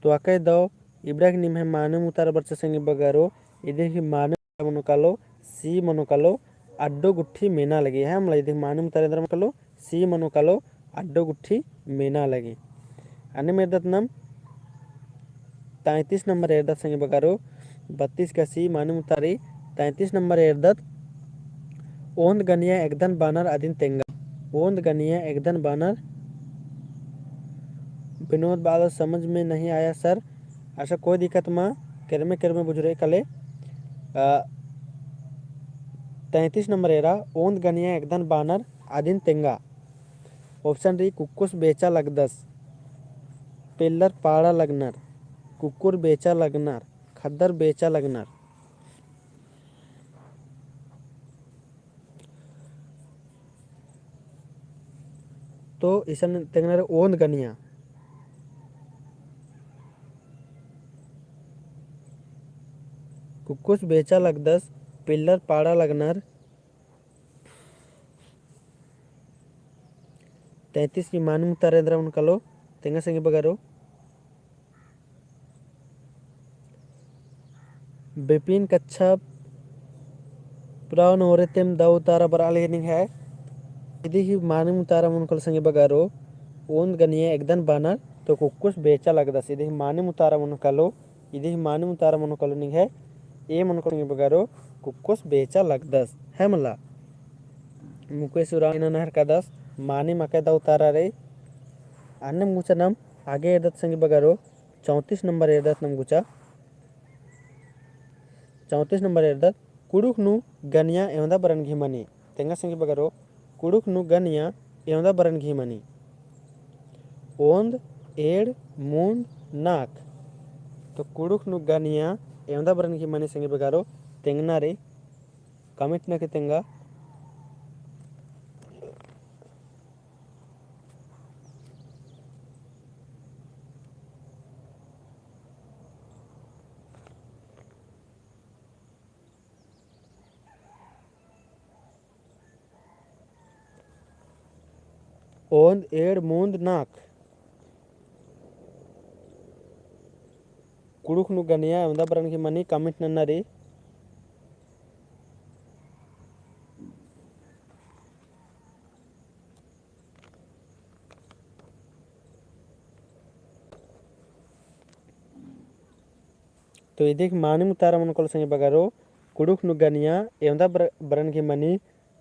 तो अकय दव इबड़ा गे निम्है माने मुतारा बरचा संगी बगरो, इदी ही माने मनो कालो, C मनो कालो, अड्डो गुट्ठी मेना लगी। है मला, इदी माने मुतारा एन्दरा मनो कालो, C मनो कालो, अड्डो गुट्ठी मेना लगी। अन्नेम एरदत नम तैंतीस नंबर एरदत संगी बगरो, बत्तीस का C माने मुतारी, तैंतीस नंबर एरदत, ओन्द गनिया एकदन बानर अदिन तेंगा। ओन्द गनिया एकदन बानर। विनोद बादल समझ में नहीं आया सर। अच्छा, कोई दिक्कत मा, केरमे केरमे बुझुरे कले। अ, तैंतीस नंबर एरा, ओन्द गनिया एकदन बानर अदिन तेंगा। Option रई, कुक्कोस बेचा लगदस, पेल्लर पाड़ा लगनर, कुक्कोर बेचा लगनर, खद्दर बेचा लगनर। तो इसन तेंगना रे ओन्द गनिया। कुक्कोस बेचा लगदस, पेल्लर पाड़ा लगनर। तैंतीस की माने मुतारा एन्दरा मनो कालो, तेंगा संगी बगरो। बिपिन कच्छप पुरान ओरे तेम दव उतारा बरआ लगी निंग्है। इदी ही माने मुतारा मनो कालो संगी बगरो, ओन्द गनिया एकदन बानर तो कुक्कोस बेचा लगदस। इदी ही माने मुतारा मनो कालो, इदी ही माने मुतारा मनो कालो निंग्है, A मनो कालो संगी बगरो, कुक्कोस बेचा लगदस। है मला? मुकेश उराँव इन्ना नहर कादस, माने मकय दव उतारा रई। अन्नेम गुचा नम आगे एरदत संगी बगरो, चौंतीस नंबर एरदत नम गुचा। चौंतीस नंबर एरदत, कुँड़ुख़ नू गनिया एवंदा बरन गही मनी। तेंगा संगी बगरो, कुँड़ुख़ नू गनिया एवंदा बरन गही मनी। ओन्द, एंड़, मुन्द, नाख़। तो कुँड़ुख़ नू गनिया एवंदा बरन गही मनी संगी बगरो, तेंगना रई, comment नके तेंगा। ओन्द, एंड़, मुन्द, नाख़। कुँड़ुख़ नू गनिया एवंदा बरन गही मनी, comment नन्ना रई। तो इदी ही माने मुतारा मनो कालो संगी बगरो, कुँड़ुख़ नू गनिया एवंदा बर-, बरन गही मनी।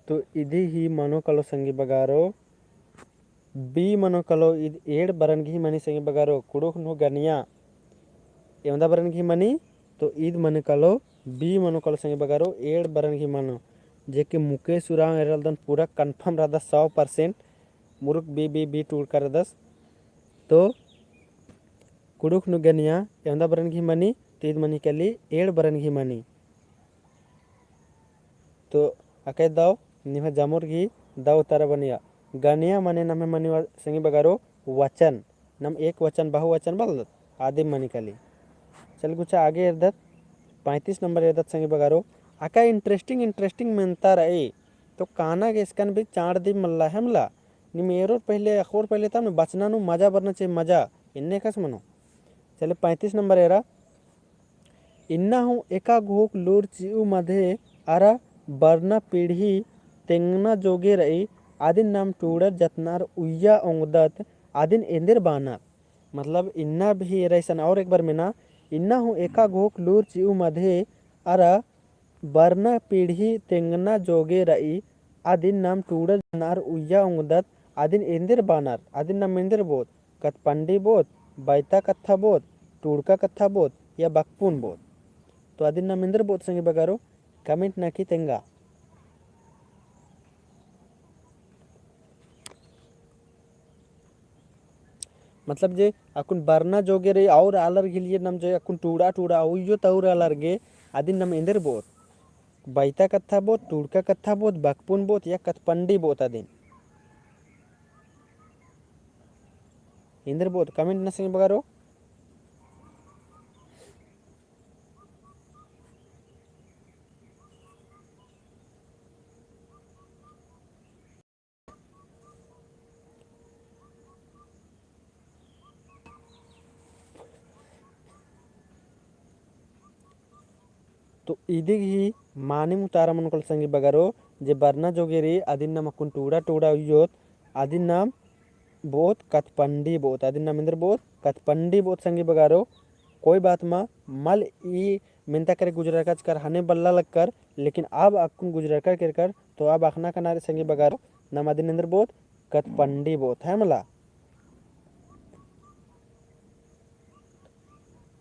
तो इदी ही मनो कालो संगी बगरो, B मनो कालो, ईद एंड़ बरन गही मनी संगी बगरो। कुँड़ुख़ नू गनिया एवंदा बरन गही मनी, तो ईद मनो कालो, B मनो कालो संगी बगरो, एंड़ बरन गही मनो। जे कि मुकेश उराँव एरलदन पूरा confirm रअदस सौ percent, मुरुख B, B, B टूड़का रअदस। तो कुँड़ुख़ नू गनिया एवंदा बरन गही मनी, तो ईद मनी काली एंड़ बरन गही मनी। तो अकय दव निम्है जमुर गही दव उतारा बनिया। गनिया मने नम्है मनी वा-, संगी बगरो वचन। नम एक वचन, बहुवचन बलदत, आदिम मनी काली। चल गुचा आगे एरदत, पैंतीस नंबर एरदत संगी बगरो। अकय interesting, interesting मेन्ता रई। तो काना गे इसकन भी चाड़ दी मल्ला है मला। निम एरोर पहिले, अख़ोर पहिले तब बचना नू मजा बरना चाहिए, मजा। एन्ने कस मनो। चले पैंतीस नंबर एरा। इन्ना हूँ एका घोख लूर चिऊ मधे अरा बरना पीढ़ी तेंगना जोगे रई, अदिन नाम टूड़र जतनर उइया ओंगदत, अदिन एन्देर बानर। मतलब इन्ना भी एरा इसन और एक बार मेना, इन्ना हूँ एका घोख लूर चिऊ मधे अरा बरना पीढ़ी तेंगना जोगे रई, अदिन नाम टूड़र जतनर उइया ओंगदत, अदिन एन्देर बानर, अदिन नाम एन्देर बोत, कतपंडी बोत, बैता कत्था बोत, टूड़का कत्था बोत, या बकपुन बोत। तो अदिन नाम एन्देर बोत संगी बगरो, comment नखी तेंगा। मतलब जे अक्कुन बरना जोगे रई और आलर गही लिए नाम जे अक्कुन टूड़ा टूड़ा उइयो तौर आलर गे अदिन नाम एन्देर बोत। बैता कत्था बोत, टूड़का कत्था बोत, बकपुन बोत या कतपंडी बोत अदिन। एन्देर बोत comment नखी संगी बगरो। तो इदी गही मानिम उतारा मनो कालो संगी बगरो, जे बरना जोगे रई अदिन नाम अक्कुन टूड़ा टूड़ा उइयोत, अदिन नाम बोत कतपंडी बोत, अदिन नाम एन्देर बोत कतपंडी बोत संगी बगरो। कोई बात मा, मल ई मेन्ता करे गुजरका चिचकर हने बल्ला लक्कर, लेकिन अब अक्कुन गुजरका केरकर, तो अब अख़ना कना रई संगी बगरो, नाम अदिन एन्देर बोत कतपंडी बोत, है मला।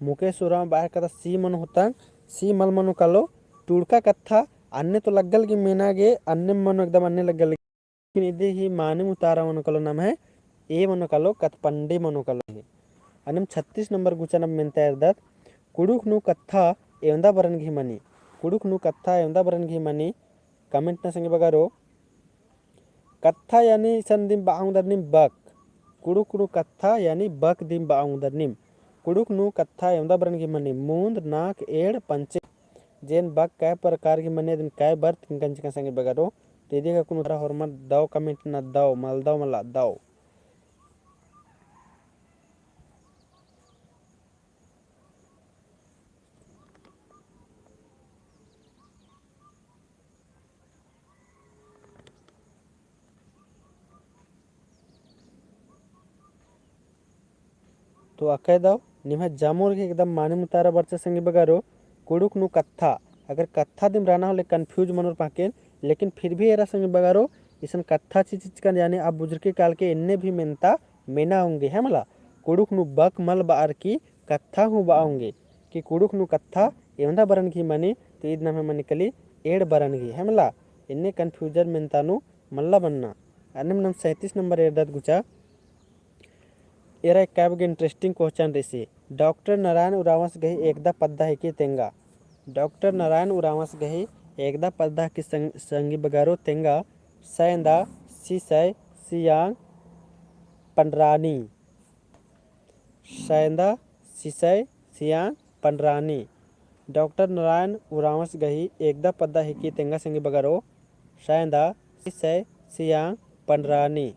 मुकेश उराँव बअर कत्था सी मनो होतंग, सी मल मनो कालो, टूड़का कत्था अन्ने तो लग्गल गे मेना गे, अन्ने मनो एकदम अन्ने लग्गल गे। लेकिन इदी ही मानिम उतारा मनो कालो नाम है, ए मनो कालो कतपंडी मनो कालो है। अन्नेम छत्तीस नंबर गुचा नाम मेन्ता एरदत, कुँड़ुख़ नू कत्था एवंदा बरन गही मनी, कुँड़ुख़ नू कत्था एवंदा बरन गही मनी, comment नखी संगी बगरो। कत्था यानी इसन दिम बआ ओंगदर नीम बक, कुँड़ुख़ नू कत्था यानी बक दिम बआ ओंगदर नीम, कुँड़ुख़ नू कत्था एवंदा बरन गही मनी, मुन्द, नाक, एंड़, पंचे। जेन बक कै प्रकार गही मनी अदिन कै बर तिंकन चिकन संगी बगरो। तो इदी गा अक्कुन उतारा होरमर दव comment नना दव, मल दव मला दव। तो अकय दव निम्है जामोर गही एकदम मानिम उतारा बरचा संगी बगरो, कुँड़ुख़ नू कत्था, अगर कत्था दिम रअना होले confuse मनोर पहें, लेकिन फिर भी एरा संगी बगरो, इसन कत्था ची चिचकन यानी अब बुजुर्ग काल के एन्ने भी मेन्ता मेना ओंगे है मला। कुँड़ुख़ नू बक मल बअर की कत्था हूँ बआ ओंगे कि कुँड़ुख़ नू कत्था एवंदा बरन गही मनी, तो ईद नम्है मनी काली एंड़ बरन गही है मला। एन्ने confusion मेन्ता नू मल्ला बन्ना। अन्नेम नाम सैंतीस नंबर एरदत गुचा। एरा एकाब गे interesting question रई से। डॉक्टर नारायण उराँवस गही एकदा पद्दा हिकी तेंगा। डॉक्टर नारायण उराँवस गही एकदा पद्दा हिकी संग-, संगी बगरो तेंगा। सैंदा, सिसय, सियांग, पंडरानी। सैंदा, सिसय, सियांग, पंडरानी। डॉक्टर नारायण उराँवस गही एकदा पद्दा हिकी तेंगा संगी बगरो। सैंदा, सिसय, सियांग, पंडरानी।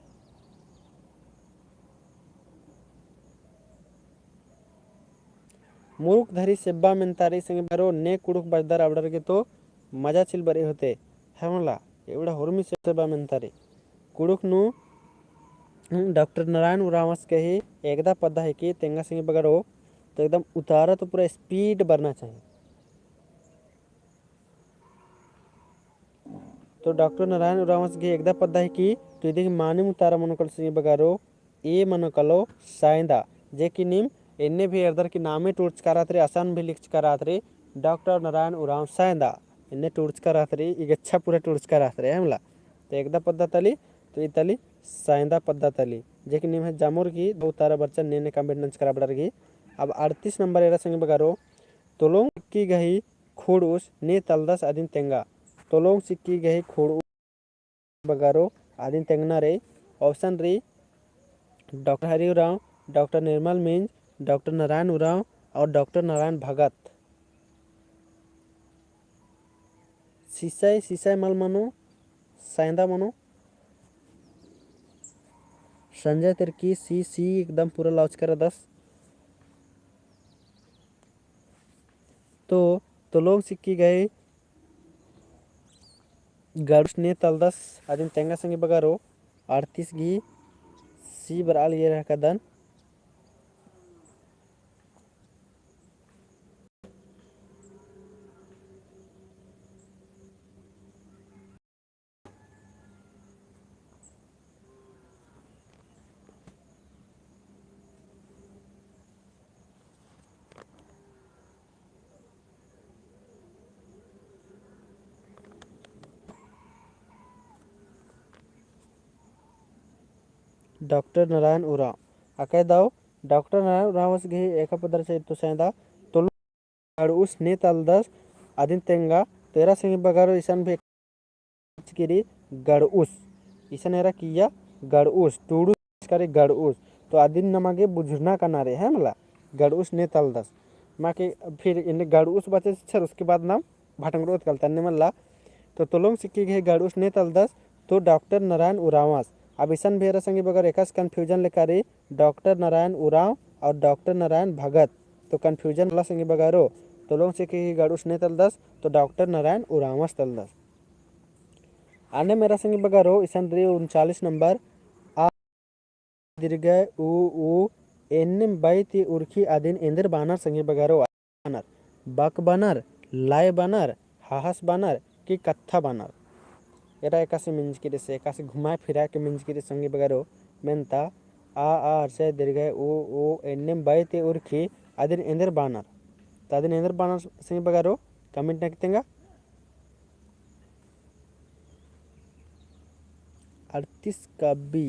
मुरुक धरी सेब्बा मेन्ता रई संगी बगरो, ने कुँड़ुख़ बजदर अबड़र गे तो मजा चिल बरई होते। है मला, एवड़ा होरमी सेब्बा मेन्ता रई। कुँड़ुख़ नू, हम्म, डॉक्टर नारायण उराँवस गही एकदा पद्दा हिकी तेंगा संगी बगरो, तो एकदम उतारा तो पूरा speed बरना चाहिए। तो डॉक्टर नारायण उराँवस गही एकदा पद्दा हिकी, तो इदी गही मानिम उतारा मनो कालो संगी बगरो, ए मनो कालो सैंदा, जे कि नीम एन्ने भी एरदर की नामे टूड़चका रअदर, असन भी लिखचका रअदर, डॉक्टर नारायण उराँव सैंदा, एन्ने टूड़चका रअदर, ई गेच्छा पूरा टूड़चका रअदर, है मला। तो एकदा पद्दा तली, तो ई तली सैंदा पद्दा तली, जे कि निम्है जामोर गही दव उतारा बरचा ने ने comment नंजका रअदर गही। अब अड़तीस नंबर एरा संगी बगरो, तोलोंग सिक्की गही खुड़उस ने तलदस अदिन तेंगा। तोलोंग सिक्की गही खुड़उस बगरो अदिन तेंगना रई। Option रई डॉक्टर हरि उराँव, डॉक्टर निर्मल मिंज, डॉक्टर नारायण उराँव और डॉक्टर नारायण भगत। सिसय, सिसय मल मनो, सैंदा मनो। संजय तिर्की सी, सी एकदम पूरा लॉजिक रअदस। तो, तोलोंग सिक्की गही गड़ुस ने तलदस, अदिन तेंगा संगी बगरो, अड़तीस गही सी बरआ लगी एरा हिकदन। डॉक्टर नारायण उराँव। अकय दव डॉक्टर नारायण उराँवस गही एका पदर से तो सैंदा तोलुस गड़उस ने तलदस अदिन तेंगा। तो एरा संगी बगरो इसन भी चिकी रई गड़उस। इसन एरा किया गड़उस, टूड़ुस करे गड़उस। तो अदिन नमा गे बुझुरना कना रई है मला, गड़उस ने तलदस। मा के फिर इन्ने गड़उस बाचस छर, उसके बाद नाम भटंगड़ोत कलतन ने मला। तो तोलोंग सिक्की गही गड़उस ने तलदस, तो डॉक्टर नारायण उराँवस। अब इसन भी एरा संगी बगरो एकासे confusion लेका रई, डॉक्टर नारायण उराँव और डॉक्टर नारायण भगत। तो confusion मला संगी बगरो, तोलोंग सिक्की गही गड़उस ने तलदस, तो डॉक्टर नारायण उराँवस तलदस। अन्नेम एरा संगी बगरो इसन रई उनचालीस नंबर, आ दीर्घ उ, उ, एन्नेम बई ती उरखी अदिन एन्देर बानर संगी बगरो। बानर, बक बानर, लय बानर, हहस बानर कि कत्था बानर। एरा एकासे मिंजकी रई से, एकासे घुमाय फिराय के मिंजकी रई संगी बगरो, मेन्ता आ, आ, हर्षे दीर्घ उ, उ, एन्नेम बई ती उरखी अदिन एन्देर बानर। तो अदिन एन्देर बानर संगी बगरो, comment नना की तेंगा। अड़तीस का B।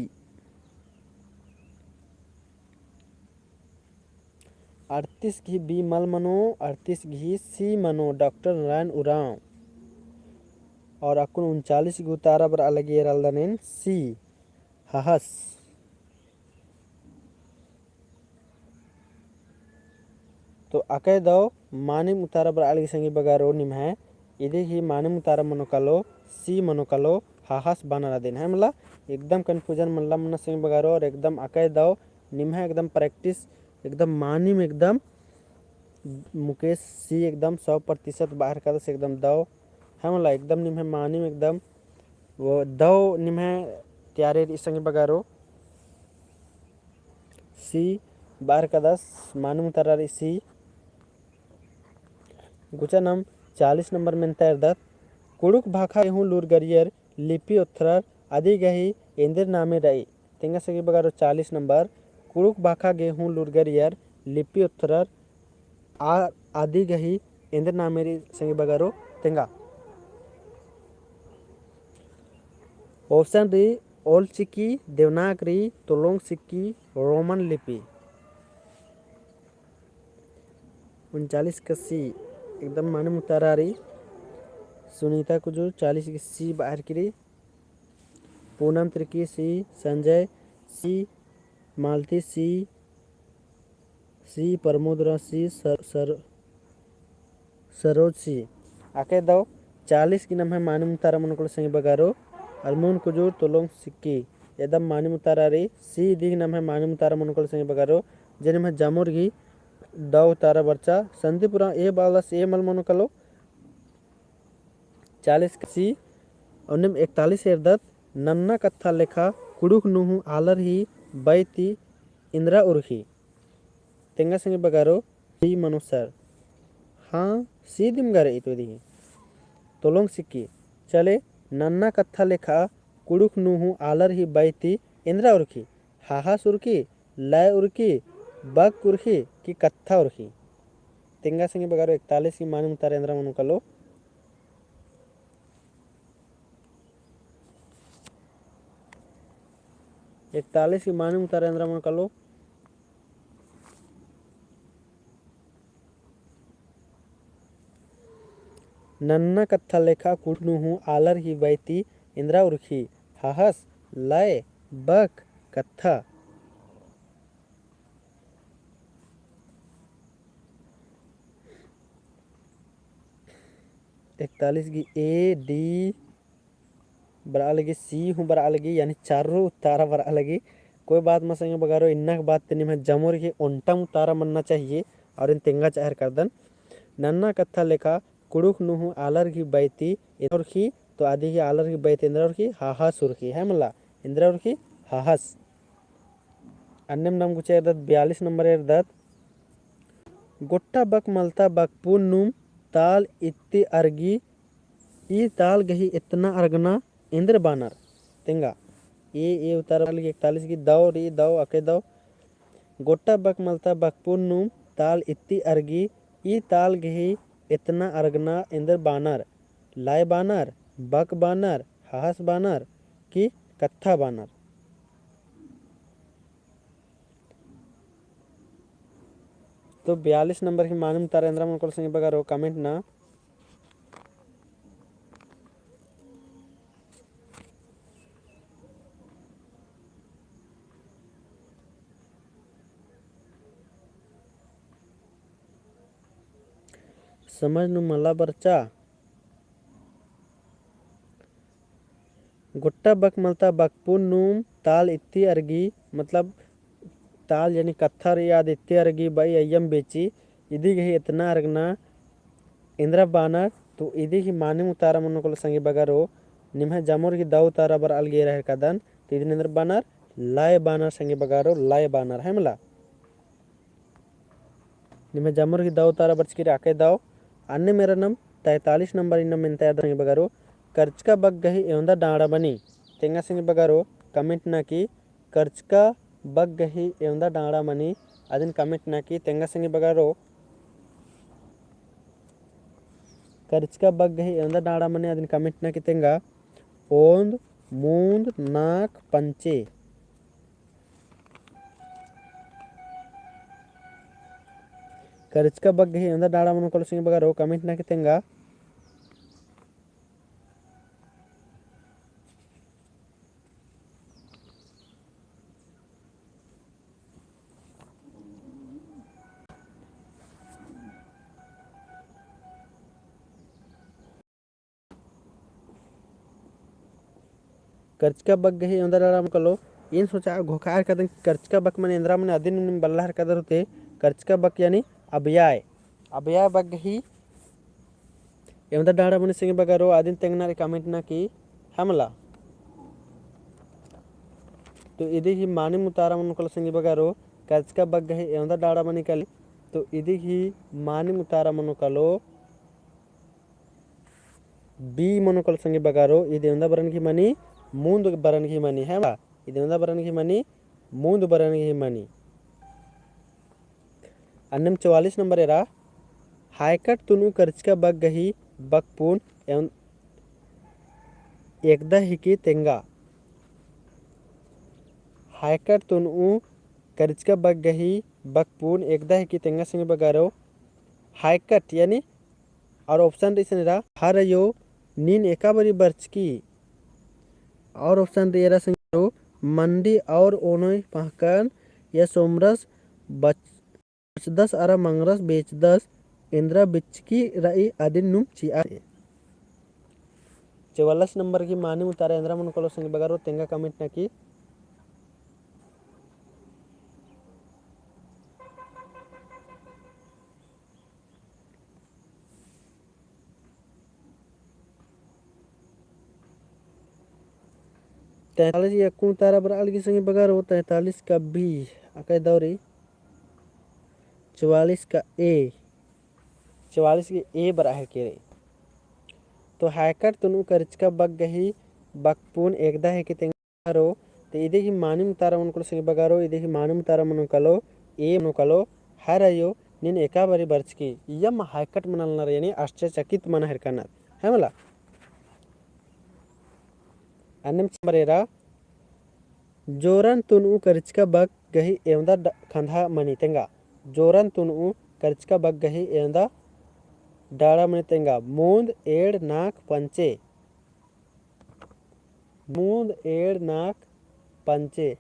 अड़तीस गही B मल मनो, अड़तीस गही C मनो, डॉक्टर नारायण उराँव। और अक्कुन उनचालीस गही उतारा बरआ लगी एरा लगदन एन C, हहस। तो अकय दव मानिम उतारा बरआ लगी संगी बगरो निम्है, इदी ही मानिम उतारा मनो कालो, C मनो कालो, हहस बानर अदिन है मला, एकदम confusion मल्ला मन्ना संगी बगरो, और एकदम अकय दव निम्है एकदम practice, एकदम मानिम एकदम मुकेश C एकदम सौ प्रतिशत बाहर कादस एकदम दव, है मला, एकदम निम्है मानिम एकदम वो दव निम्है तैयारी रई संगी बगरो। C बाहर कादस, मानिम उतारा रई C। गुचा नाम चालीस नंबर मेन्ता एरदत, कुँड़ुख़ भाखा गे हूँ लूरगरियर लिपि ओथ्रर अदी गही एन्देर नामे रई। तेंगा संगी बगरो चालीस नंबर, कुँड़ुख़ भाखा गे हूँ लूरगरियर लिपि ओथ्रर आ, अदी गही एन्देर नामे रई संगी बगरो तेंगा। Option रई ओल चिकी, देवनागरी, तोलोंग सिक्की, रोमन लिपि। उनचालीस का C एकदम मानिम उतारा रई। सुनीता कुजूर चालीस की C बाहर की रई। Poonam Tirkey C, Sanjay C, Malti C, C Pramod Oraon C, सर-, सर-, सरोज C। अकय दव चालीस की नम्है मानिम उतारा मनो कालो संगी बगरो, अलमुन कुजूर तोलोंग सिक्की। एकदम मानिम उतारा रई, C दिग नम्है मानिम उतारा मनो कालो संगी बगरो, जे नम्है जमुर गही दव उतारा बरचा, संदीप उराँव A बालस, A मल मनो कालो। चालीस का C, ओन्नेम एकतालीस एरदत, नन्ना कत्था लेखा कुँड़ुख़ नू हूँ आलर ही बई ती एन्द्रा उरखी। तेंगा संगी बगरो C मनो सर। हाँ, C दिम गा रई तो दिही। तोलोंग सिक्की। चले, नन्ना कत्था लेखा कुँड़ुख़ नू हूँ आलर ही बई ती एन्द्रा उरखी। हहस उरखी, लय उरखी, बक उरखी कि कत्था उरखी। तेंगा संगी बगरो एकतालीस की मानिम उतारा एन्द्रा मनो कालो। एकतालीस की मानिम उतारा एन्द्रा मनो कालो। नन्ना कत्था लेखा कुँड़ुख़ नू हूँ आलर ही बई ती एन्द्रा उरखी, हहस, लय, बक, कत्था। एकतालीस गही A, D बरआ लगी, C हूँ बरआ लगी, यानी चारो उतारा बरआ लगी। कोई बात मल संगी बगरो, इन्ना के बात ती निम्है जमुर गही ओन्टम उतारा मन्ना चाहिए, और एन तेंगा चाहर करदन। नन्ना कत्था लेखा कुँड़ुख़ नू हूँ आलर गही बई ती एन्द्रा उरखी, तो अदी गही आलर की बैत एन्दरा उरखी, हहस उरखी, है मला, एन्दरा उरखी, हहस। अन्नेम नाम गुचा एरदत, बयालीस नंबर एरदत। गोट्टा बक मलता बकपुन नुम ताल इत्ती अरगी, ई ताल गही एतना अरगना एन्दर बानर। तेंगा। ए, ए उतारा लगी इकतालीस की दव री दव, अके दव। गोट्टा बक मलता बकपुन नुम ताल इत्ती अरगी, ई ताल गही एतना अरगना एन्दर बानर। लाय बानर, बक बानर, हहस बानर, कि कत्था बानर। तो बयालीस नंबर की मानिम उतारा एन्दरा मनो कालो संगी बगरो comment ना। समझ नू मला बरचा। गोट्टा बक मलता बकपुन नुम ताल इत्ती अरगी, मतलब ताल यानी कत्था रई आद इत्ती अरगी बई अइयम बेची, इदी गही एतना अरगना एन्दरा बानर, तो इदी गही मानिम उतारा मनो कालो संगी बगरो, निम्है जमोर गही दव उतारा बरआ लगी एरा हेरकदन, तो इदिन एन्दरा बानर, लाय बानर संगी बगरो, लाय बानर, है मला। निम्है जमोर गही दव उतारा बरचकी रई अके दव। अन्नेम एरा नाम तैंतालीस नंबर इन्ना मेन्ता एरा संगी बगरो। करचका बक गही एवंदा डाँड़ा मनी। तेंगा संगी बगरो comment ना की करचका बक गही एवंदा डाँड़ा मनी। अदिन comment ना की तेंगा संगी बगरो। करचका बक गही एवंदा डाँड़ा मनी अदिन comment ना की तेंगा। ओन्द, मून्द, नाक, पंचे। करचका बक गही एवंदा डाँड़ा मनो कालो संगी बगरो comment ना की तेंगा। करचका बक गही एवंदा डाँड़ा मनो कालो, एन सोचा घोखा हेरकदन कि करचका बक मने एन्दरा मने अदिन नीम बल्ला हेरकदर होते, करचका बक यानी अबयाय, अबयाय बक गही एवंदा डाँड़ा मनी संगी बगरो अदिन तेंगना री comment ना की हमला। तो इदी ही मानिम उतारा मनो कालो संगी बगरो, करचका बक गही एवंदा डाँड़ा मनी काली, तो इदी ही मानिम उतारा मनो कालो। B मनो कालो संगी बगरो, इदी एवंदा बरन गही मनी, मूंद बरन गही मनी, है बा? इदी एवंदा बरन गही मनी, मूंद बरन गही मनी। अन्नेम चवालीस नंबर एरा, हायकट तुनु करचका बक गही बकपुन एवं एकदा हिकी तेंगा। हायकट तुनु करचका बक गही बकपुन एकदा हिकी तेंगा संगी बगरो। हायकट यानी और option रई इसन एरा, हर अयो नीन एका बारी बरचकी। और option रई एरा संगी बगरो, मंडी और ओनोय पहकन या सोमरस बच-, बचदस अरा मंगरस बेचदस, एन्दरा बिचकी रई अदिन नुम चिआ। चवालीस नंबर गही मानिम उतारा एन्दरा मनो कालो संगी बगरो तेंगा comment ना की। तैंतालीस अक्कुन उतारा बरआ लगी संगी बगरो, तैंतालीस का B, अकय दौरी, चवालीस का A, चवालीस का A बरआ हेके रई। तो हायकट तुनु करचका बक गही बकपुन एकदा हिकी तेंगा बगरो, तो इदी ही मानिम उतारा मनो कालो संगी बगरो, इदी ही मानिम उतारा मनो कालो, A मनो कालो, हर अयो नीन एका बारी बरचकी, इयम हायकट मनालनर, यानी आश्चर्यचकित मना हेरकनर, है मला? अन्नेम चंबर एरा, जोरन तुनु करचका बक गही एवंदा ड-, खंधा मनी तेंगा, जोरन तुनु करचका बक गही एवंदा डाड़ा मनी तेंगा, मूंद, एड़, नाक, पंचे। मूंद, एड़, नाक, पंचे।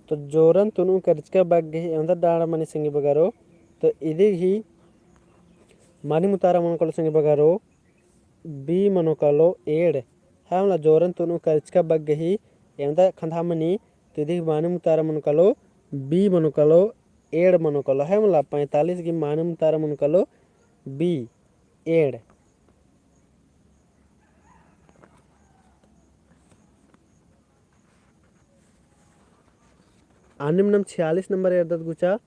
तो जोरन तुनु करचका बक गही एवंदा डाड़ा मनी संगी बगरो। तो इदी ही मानिम उतारा मनो कालो संगी बगरो, B मनो कालो एड़। हाँ, मला जोरन तुनु करचका बग्गे ही एवंदा खंधा मनी, तो इदी मानिम उतारा मनो कालो, B मनो कालो, एड़ मनो कालो। हाँ, मला पैंतालीस की मानिम उतारा मनो कालो, B, एड़। अन्नेम नाम छियालीस नंबर एरदत गुचा।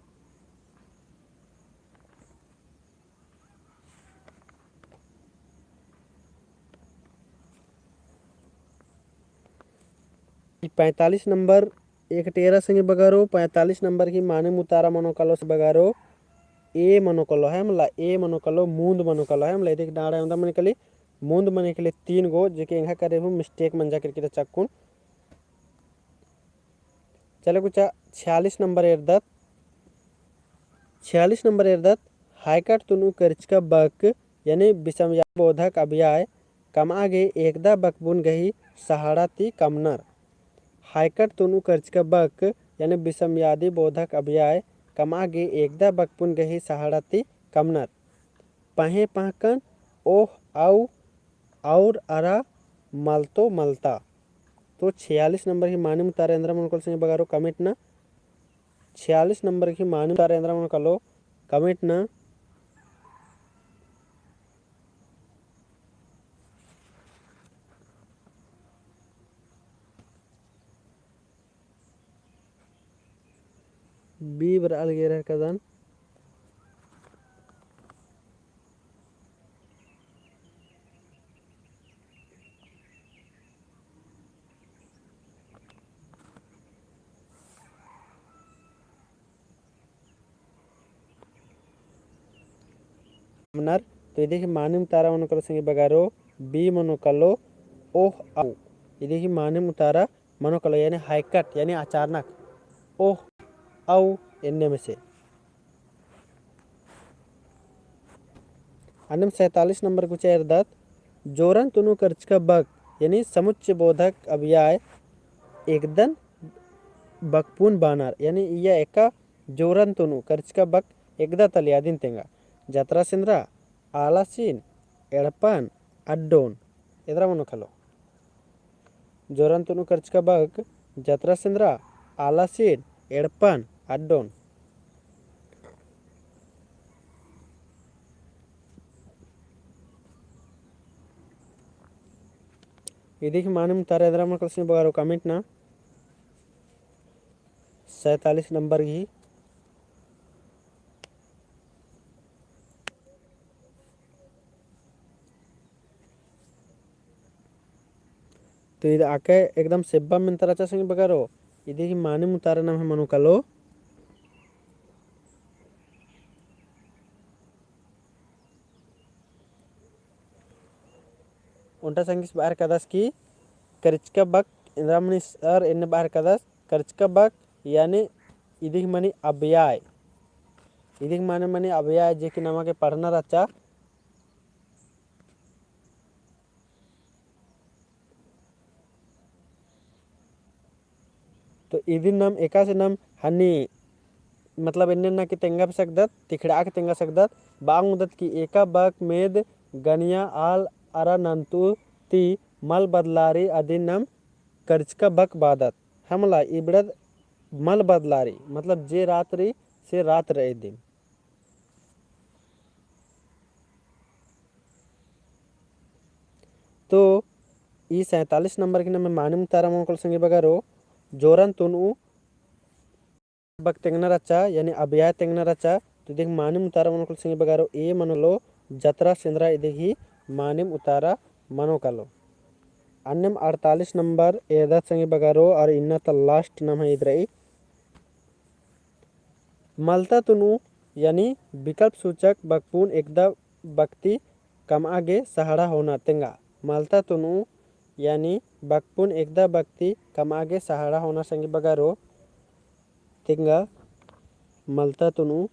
ई पैंतालीस नंबर एकटेरा संगी बगरो, पैंतालीस नंबर की मानिम उतारा मनो कालो संगी बगरो, A मनो कालो है मला, A मनो कालो, मूंद मनो कालो है मला, इदी की डाड़ा एवंदा मनी काली, मूंद मनी काली तीन गो, जेके एंगा करे हूँ mistake मंजा करके चक्कुन। चले गुचा छियालीस नंबर एरदत। छियालीस नंबर एरदत, हायकट तुनु करचका बक, यानी बिसमयादी बोधक अभियाय, कमआ गे एकदा बकबुन गही सहाड़ा ती कमनर। हायकट तुनु करचका बक, यानी बिसमयादी बोधक अभियाय, कमआ गे एकदा बकबुन गही सहाड़ा ती कमनर। पहें पहकन, ओह, अउ, और, अरा, मलतो, मलता। तो छियालीस नंबर की मानिम उतारा एन्दरा मनो कालो संगी बगरो comment ना। छियालीस नंबर की मानिम उतारा एन्दरा मनो कालो comment ना। B बरआ लगी एरा कदन। मनर, तो इदी की मानिम उतारा मनो कालो संगी बगरो, B मनो कालो, ओह, अउ। इदी की मानिम उतारा मनो कालो, यानी हायकट, यानी अचानक, ओह, अउ, एन्ने में से। अन्नेम सैंतालीस नंबर गुचा एरदत, जोरन तुनु करचका बक, यानी समुच्चय बोधक अभियाय, एकदन बकबुन बानर, यानी इया एका जोरन तुनु करचका बक एकदा तलियादिन तेंगा। जतरा सेंदरा, आलासिन, एड़पन, अड्डोन। एन्दरा मनो कालो। जोरन तुनु करचका बक, जतरा सेंदरा, आलासिन, एड़पन, अड्डोन। इदी की मानिम उतारा एन्दरा मनो कालो संगी बगरो comment ना। सैंतालीस नंबर गही। तो इद आके एकदम सेब्बा मेन्ता रहचा संगी बगरो, इदी की मानिम उतारा नाम है मनो कालो। ओन्टा संगिस बअर कदस की करचका बक, एन्दरा मनी सर एन्ने बअर कदस, करचका बक यानी इदी की मनी अभियाय। इदी की माने मनी अभियाय जे कि नमा गे पढ़ना रहचा। तो इदिन नाम एकासे नाम हनी, मतलब एन्ने ना कि तेंगा भी सकदत, तिखड़ा के तेंगा सकदत, बांग उदत कि एका बक मेद गनिया आल अरा नन्तु ती मल बदलारी अदिन नाम करचका बक बादत। हमला इबड़द मल बदलारी, मतलब जे रात रई, से रात रई दिम। तो ई सैंतालीस नंबर की नाम मानिम उतारा मनो कालो संगी बगरो, जोरन तुनु बक तेंगना रहचा, यानी अभियाय तेंगना रहचा, तो इदी की मानिम उतारा मनो कालो संगी बगरो, ए मनो कालो जतरा सेंदरा इदी की मानिम उतारा मनो कालो। अन्नेम अड़तालीस नंबर एरदत संगी बगरो, और इन्ना ता last नाम है इदरई। मलता तुनु, यानी विकल्प सूचक बकपुन एकदा बकती कमआ गे सहाड़ा होना तेंगा। मलता तुनु, यानी बकपुन एकदा बकती कमआ गे सहाड़ा होना संगी बगरो तेंगा। मलता तुनु,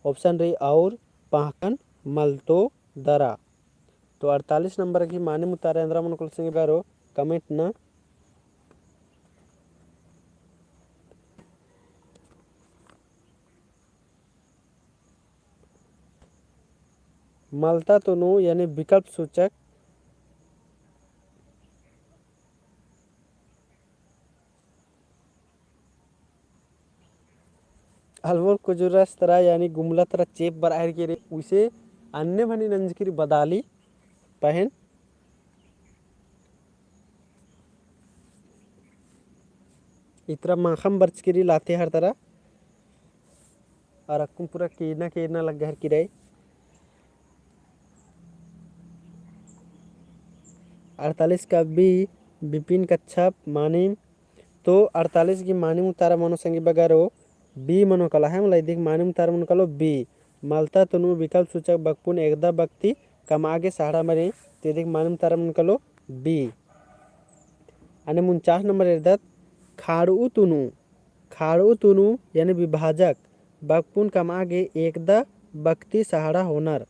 option रई और पहकन मलतो दरा। तो अड़तालीस नंबर की मानिम उतारा एन्दरा मनो कालो संगी बगरो, comment ना। मलता तुनु यानी विकल्प सूचक। अलमुन कुजुरस तरा यानी गुमला तरा चेंप बरआ हेरकी रई, उइसे अन्ने भनी नंजकी रई बदाली पहें। इतरा माखम बरचकी रई लाते हर तरा। और अक्कुन पूरा केरना केरना लग्गा हेरकी रई। अड़तालीस का B, बिपिन कच्छप मानिम। तो अड़तालीस गही मानिम उतारा मनो संगी बगरो B मनो कला है, मला इदिक मानिम उतारा मनो कलो B। मलता तुनु विकल्प सूचक बकपुन एकदा बकती कमआ गे सहड़ा मनी, तो इदिक मानिम उतारा मनो कलो B। अन्ने उनचास नंबर एरदत, खाड़ू तुनु, खाड़ू तुनु यानी विभाजक बकपुन कमआ गे एकदा बकती सहड़ा होनर।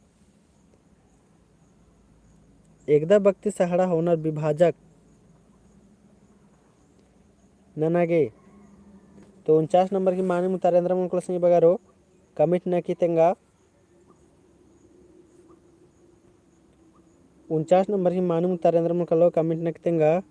एकदा बकती सहड़ा होनर विभाजक नना गे। तो उनचास नंबर गही मानिम उतारा एन्दरा मनो कलो संगी बगरो, comment नना की तेंगा। उनचास नंबर गही मानिम उतारा एन्दरा मनो कलो, comment नना की तेंगा।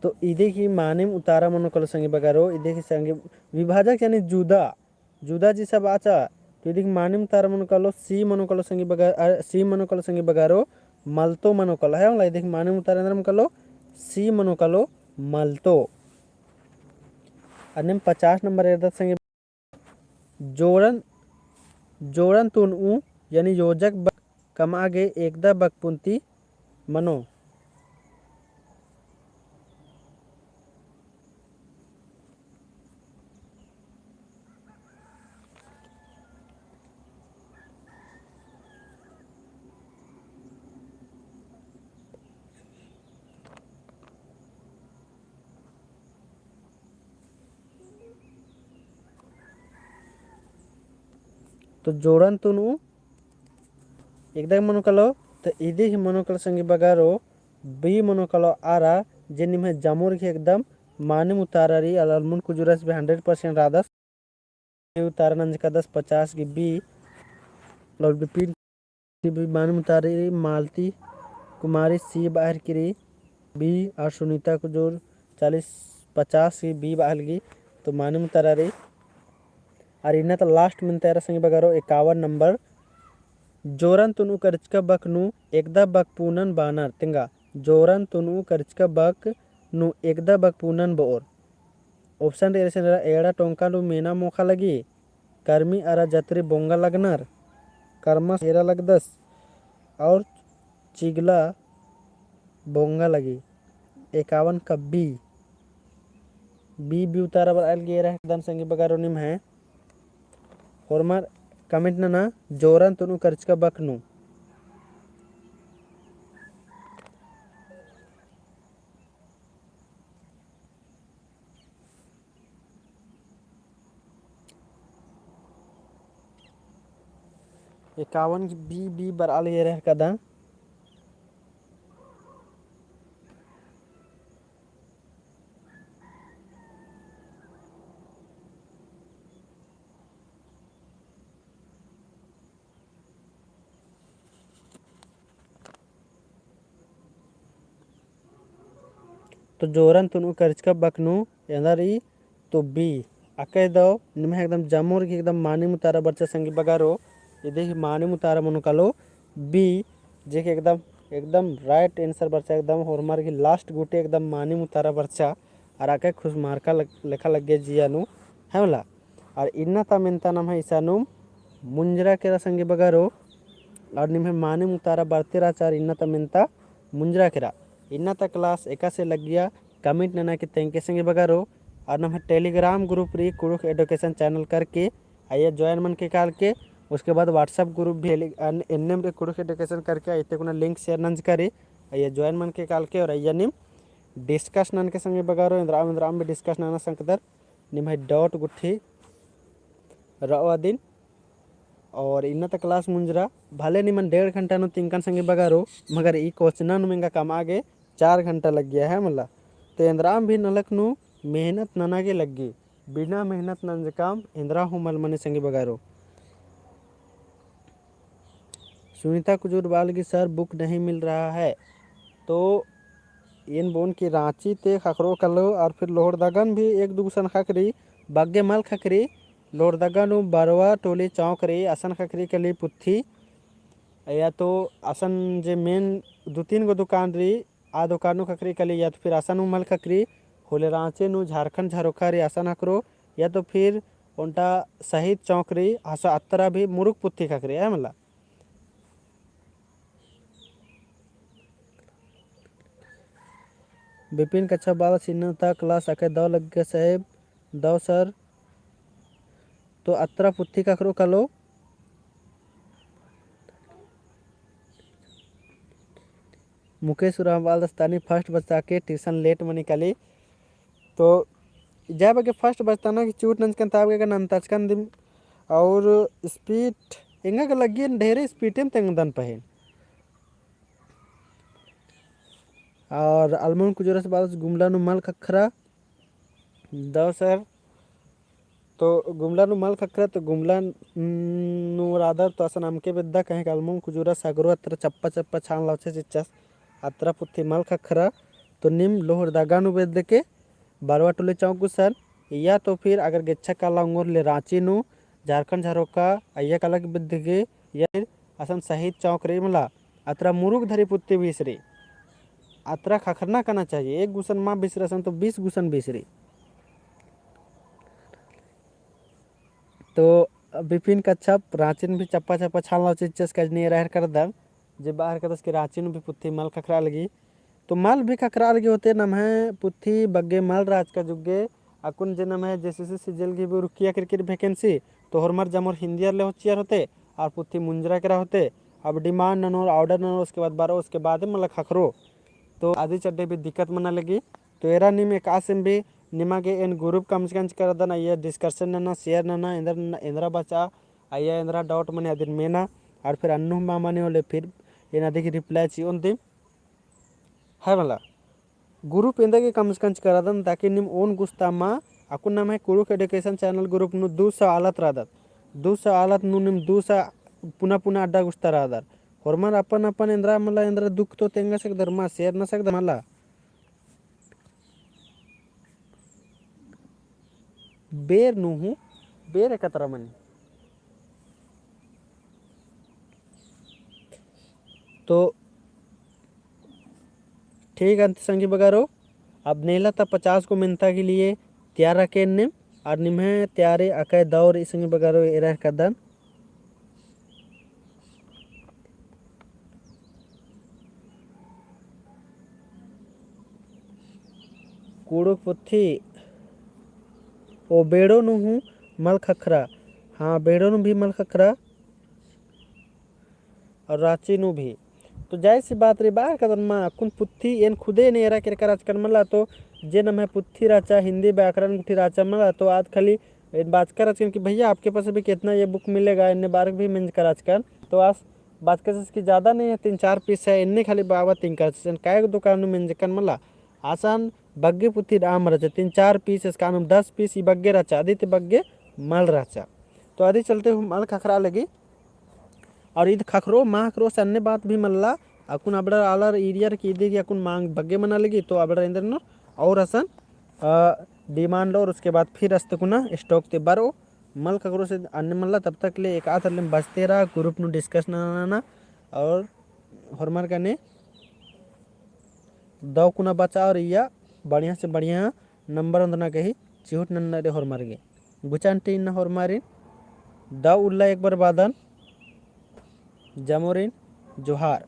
तो इदिक ही मानिम उतारा मनो कलो संगी बगरो, इदिक ही संगी विभाजक यानी जुदा, जुदा जिसा बाचा, तो इदिक मानिम उतारा मनो कलो C मनो कलो संगी बगर-, अ, C मनो कलो संगी बगरो, मलतो मनो कलो, है मला, इदिक मानिम उतारा एन्दरा मनो कलो, C मनो कलो, मलतो। अन्नेम पचास नंबर एरदत संगी जोड़न, जोड़न तुनु यानी योजक बक कमआ गे एकदा बकपुन ती मनो। तो जोड़न तुनु एकदा मनो कलो, तो इदी ही मनो कलो संगी बगरो, B मनो कलो आरा, जे निम्है जमुर गही एकदम मानिम उतारा रई, अला अलमुन कुजुरस भी hundred percent रअदस। उतारा नंजकादस पचास गही B, और बिपिन भी मानिम उतारा रई, मालती कुमारी C बआ हेरकी रई, B, और सुनीता कुजूर चालीस, पचास गही B बआ हेलगी, तो मानिम उतारा रई। और इन्ना ता last मेन्ता एरा संगी बगरो एकावन नंबर, जोरन तुनु करचका बक नू एकदा बक पुनन बानर, तेंगा, जोरन तुनु करचका बक नू एकदा बक पुनन बओर। Option रई एरा, एड़ा टोंका नू मेना मोखा लगी, कर्मी अरा जतरी बोंगा लगनर, कर्मस एरा लगदस, और चिगला बोंगा लगी। एकावन का B, B, B उतारा बरआ हेलगी एरा एकदम संगी बगरो निम्है। होरमर comment नना, जोरन तुनु करचका बक नू। एकावन गही B, B बरआ लगी एरा एकदम। तो जोरन तुनु करचका बक नू एन्दा रई तो B। अकय दव निम्है एकदम जमुर गही एकदम मानिम उतारा बरचा संगी बगरो, इदी ही मानिम उतारा मनो कालो B, जे कि एकदम, एकदम right answer बरचा, एकदम होरमर गही last गूटी एकदम मानिम उतारा बरचा। अरा अकय खुश मारका लग-, लेखा लग्गे जिया नू, है मला। अरा इन्ना ता मेन्ता नम्है इसानुम मुंजरा केरा संगी बगरो, अरा निम्है मानिम उतारा बरते रहचा, अरा इन्ना ता मेन्ता मुंजरा केरा। इन्ना ता class एकासे लग्गिया comment नना की तेंगके संगी बगरो, अरा नम्है Telegram group रई कुँड़ुख़ education channel करके, अइय्या join मनके कालके, उसके बाद WhatsApp group भी टेली-, अन-, एन्नेम रई कुँड़ुख़ education करके, अइय्या ती कुना link share नंजका रई, अइय्या join मनके कालके, अरा अइय्या नीम discuss ननके संगी बगरो, एन्दराम एन्दराम भी discuss नना संकदर, निम्है doubt गुट्ठी रओ अदिन। और इन्ना ता class मुंजरा, भले निमन डेढ़ घंटा नू तिंकन संगी बगारो, मगर ई question नू एंगा कमआ गे चार घंटा लग्गिया है मला। तो एन्दराम भी नलख नू मेहनत नना गे लग्गी, बिना मेहनत नंजकम एन्दरा हूँ मल मनी संगी बगारो। सुनीता कुजूर बालगी, "Sir, book नहीं मिल रहा है।" तो एन बओन कि राँची ती खखरो कालो, और फिर लोहरदगा नू भी एक दू गुसन खखरी, बग्गे मल खखरी, लोहरदगा नू बरवा टोली चौक रई, असन खखरी काली पुथी, या तो असन जे main दू तीन गो दुकान रई, आ दुकान नू खखरी काली, या तो फिर असन हूँ मल खखरी, होले राँची नू झारखंड झरोखा रई असन खखरो, या तो फिर ओन्टा शहीद चौक रई, असन अत्रा भी मुरुख पुथी खखरी, है मला। बिपिन कच्छप बालस, इन्ना ता class अकय दव लग्गे साहेब, दव sir। तो अत्रा पुथी खखरो कालो। मुकेश उराँव बालदस, तानी first बचता के tuition late मनी काली। तो जा बग्गे first बचता ना कि चूट नंजकन ताब गे नंताचकन दिम, और speed एंगा गे लग्गी ढेरे speed एम तेंगदन पहें। और अलमोन कुजूरस बालस, गुमला नू मल खखरा दव sir। तो गुमला नू मल खखरा, तो गुमला नू रअदर तो असन अमके बेद्दा, कहे कि अलमोन कुजूरस सगरो अत्रा चप्पा चप्पा छान लाउचे चिच्चस, अत्रा पुथी मल खखरा। तो नीम लोहरदगा नू बेद्दके बरवा टोली चौक गुसन, या तो फिर अगर गेच्छा काला ओंगोर ले राँची नू, झारखंड झरोखा अइय्या काला गे बेद्दके, या फिर असन शहीद चौक रई मला, अत्रा मुरुख धरी पुथी बिसरी। अत्रा खखरना कहना चाहिए, एक गुसन मा बिसरसन तो बीस गुसन बिसरी। तो बिपिन कच्छप, राँची नू भी चप्पा चप्पा छान लाउचे चिच्चस कजनी एरा हेरकदन, जे बआ हेरकदस कि राँची नू भी पुथी मल खखरा लगी। तो मल भी खखरा लगी होते नम्है पुथी बग्गे मल राचका जुग्गे, अक्कुन जे नम्है JCC CGL गे भी उरखिया केरकी रई vacancy, तो होरमर जमोर हिंदियर ले होचियर होते, और पुथी मुंजरा केरा होते। अब demand ननोर, order ननोर, उसके बाद बरो, उसके बाद मला खखरो। तो अदी चड्डे भी दिक्कत मना लगी। तो एरा नीम एकासे एम भी निमा गे एन group कमचकंच करदन, अइय्या discussion नना, share नना, एन्दर, एन्दरा बचा, अइय्या एन्दरा doubt मने अदिन मेना, और फिर अन्नु मा मने होले फिर एन अदी गे reply चिओन दिम। है मला group एन्दा गे कमचकंच करदन, ताकि नीम ओन गुस्ता मा, अक्कुन नम्है कुँड़ुख़ education channel group नू दू सौ आलत रअदत, दू सौ आलत नू नीम दू सौ पुना पुना अड्डा गुस्ता रअदर। होरमर अपन अपन एन्दरा मला एन्दरा दुख तो तेंगा सकदर मा, share ना सकदर मला। बेर नू हूँ, बेर एकतरा मनी। तो ठीक अन्ती संगी बगारो, अब नेला ता पचास गो मेन्ता के लिए तैयार रखे ने, और निम्है तैयारी अकय दौर ई संगी बगारो एरा हेरकदन। कुँड़ुख़ पुथी, ओ बेड़ो नू हूँ मल खखरा। हाँ, बेड़ो नू भी मल खखरा। और राँची नू भी। तो जाहिर सी बात रई बआ हेरकदन मा, अक्कुन पुथी एन खुदे ने एरा केरका रहचकन मला, तो जे नम्है पुथी रहचा, हिंदी व्याकरण गुट्ठी रहचा मला, तो आद खाली एन बाचका रहचकन कि भैया आपके पास अभी कितना ये book मिलेगा, एन्ने बारक भी मेंजका रहचकन। तो आस बाचका रहचस कि ज्यादा नहीं है, तीन चार piece है, एन्ने खाली बाबा तिंका रहचस, एन कायगो दुकान नू मेंजकन मला। असन बग्गे पुथी दाम रहचा, तीन चार piece, एसका नाम दस piece ई बग्गे रहचा, अदी ती बग्गे मल रहचा। तो अदी चलते हूँ मल खखरा लगी। और ईद खखरो मा खखरो से अन्ने बात भी मल्ला, अक्कुन अबड़ा आलर area की ईदी की अक्कुन मांग बग्गे मना लगी, तो अबड़ा एन्देर नू और असन, अ, demand और उसके बाद फिर अस्ते कुना stock ती बरओ। मल खखरो से अन्ने मल्ला, तब तक ले एकातर ले बचते रहा, group नू discuss नना, नना और होरमर गने दव कुना बचा और इया बढ़िया से बढ़िया number ओन्दना गही चिहुट नन्ना रे होरमर गे। गुचा अन्ती इन्ना होरमारिन दव उल्ला एक बार बअदन जमोरिन जोहार।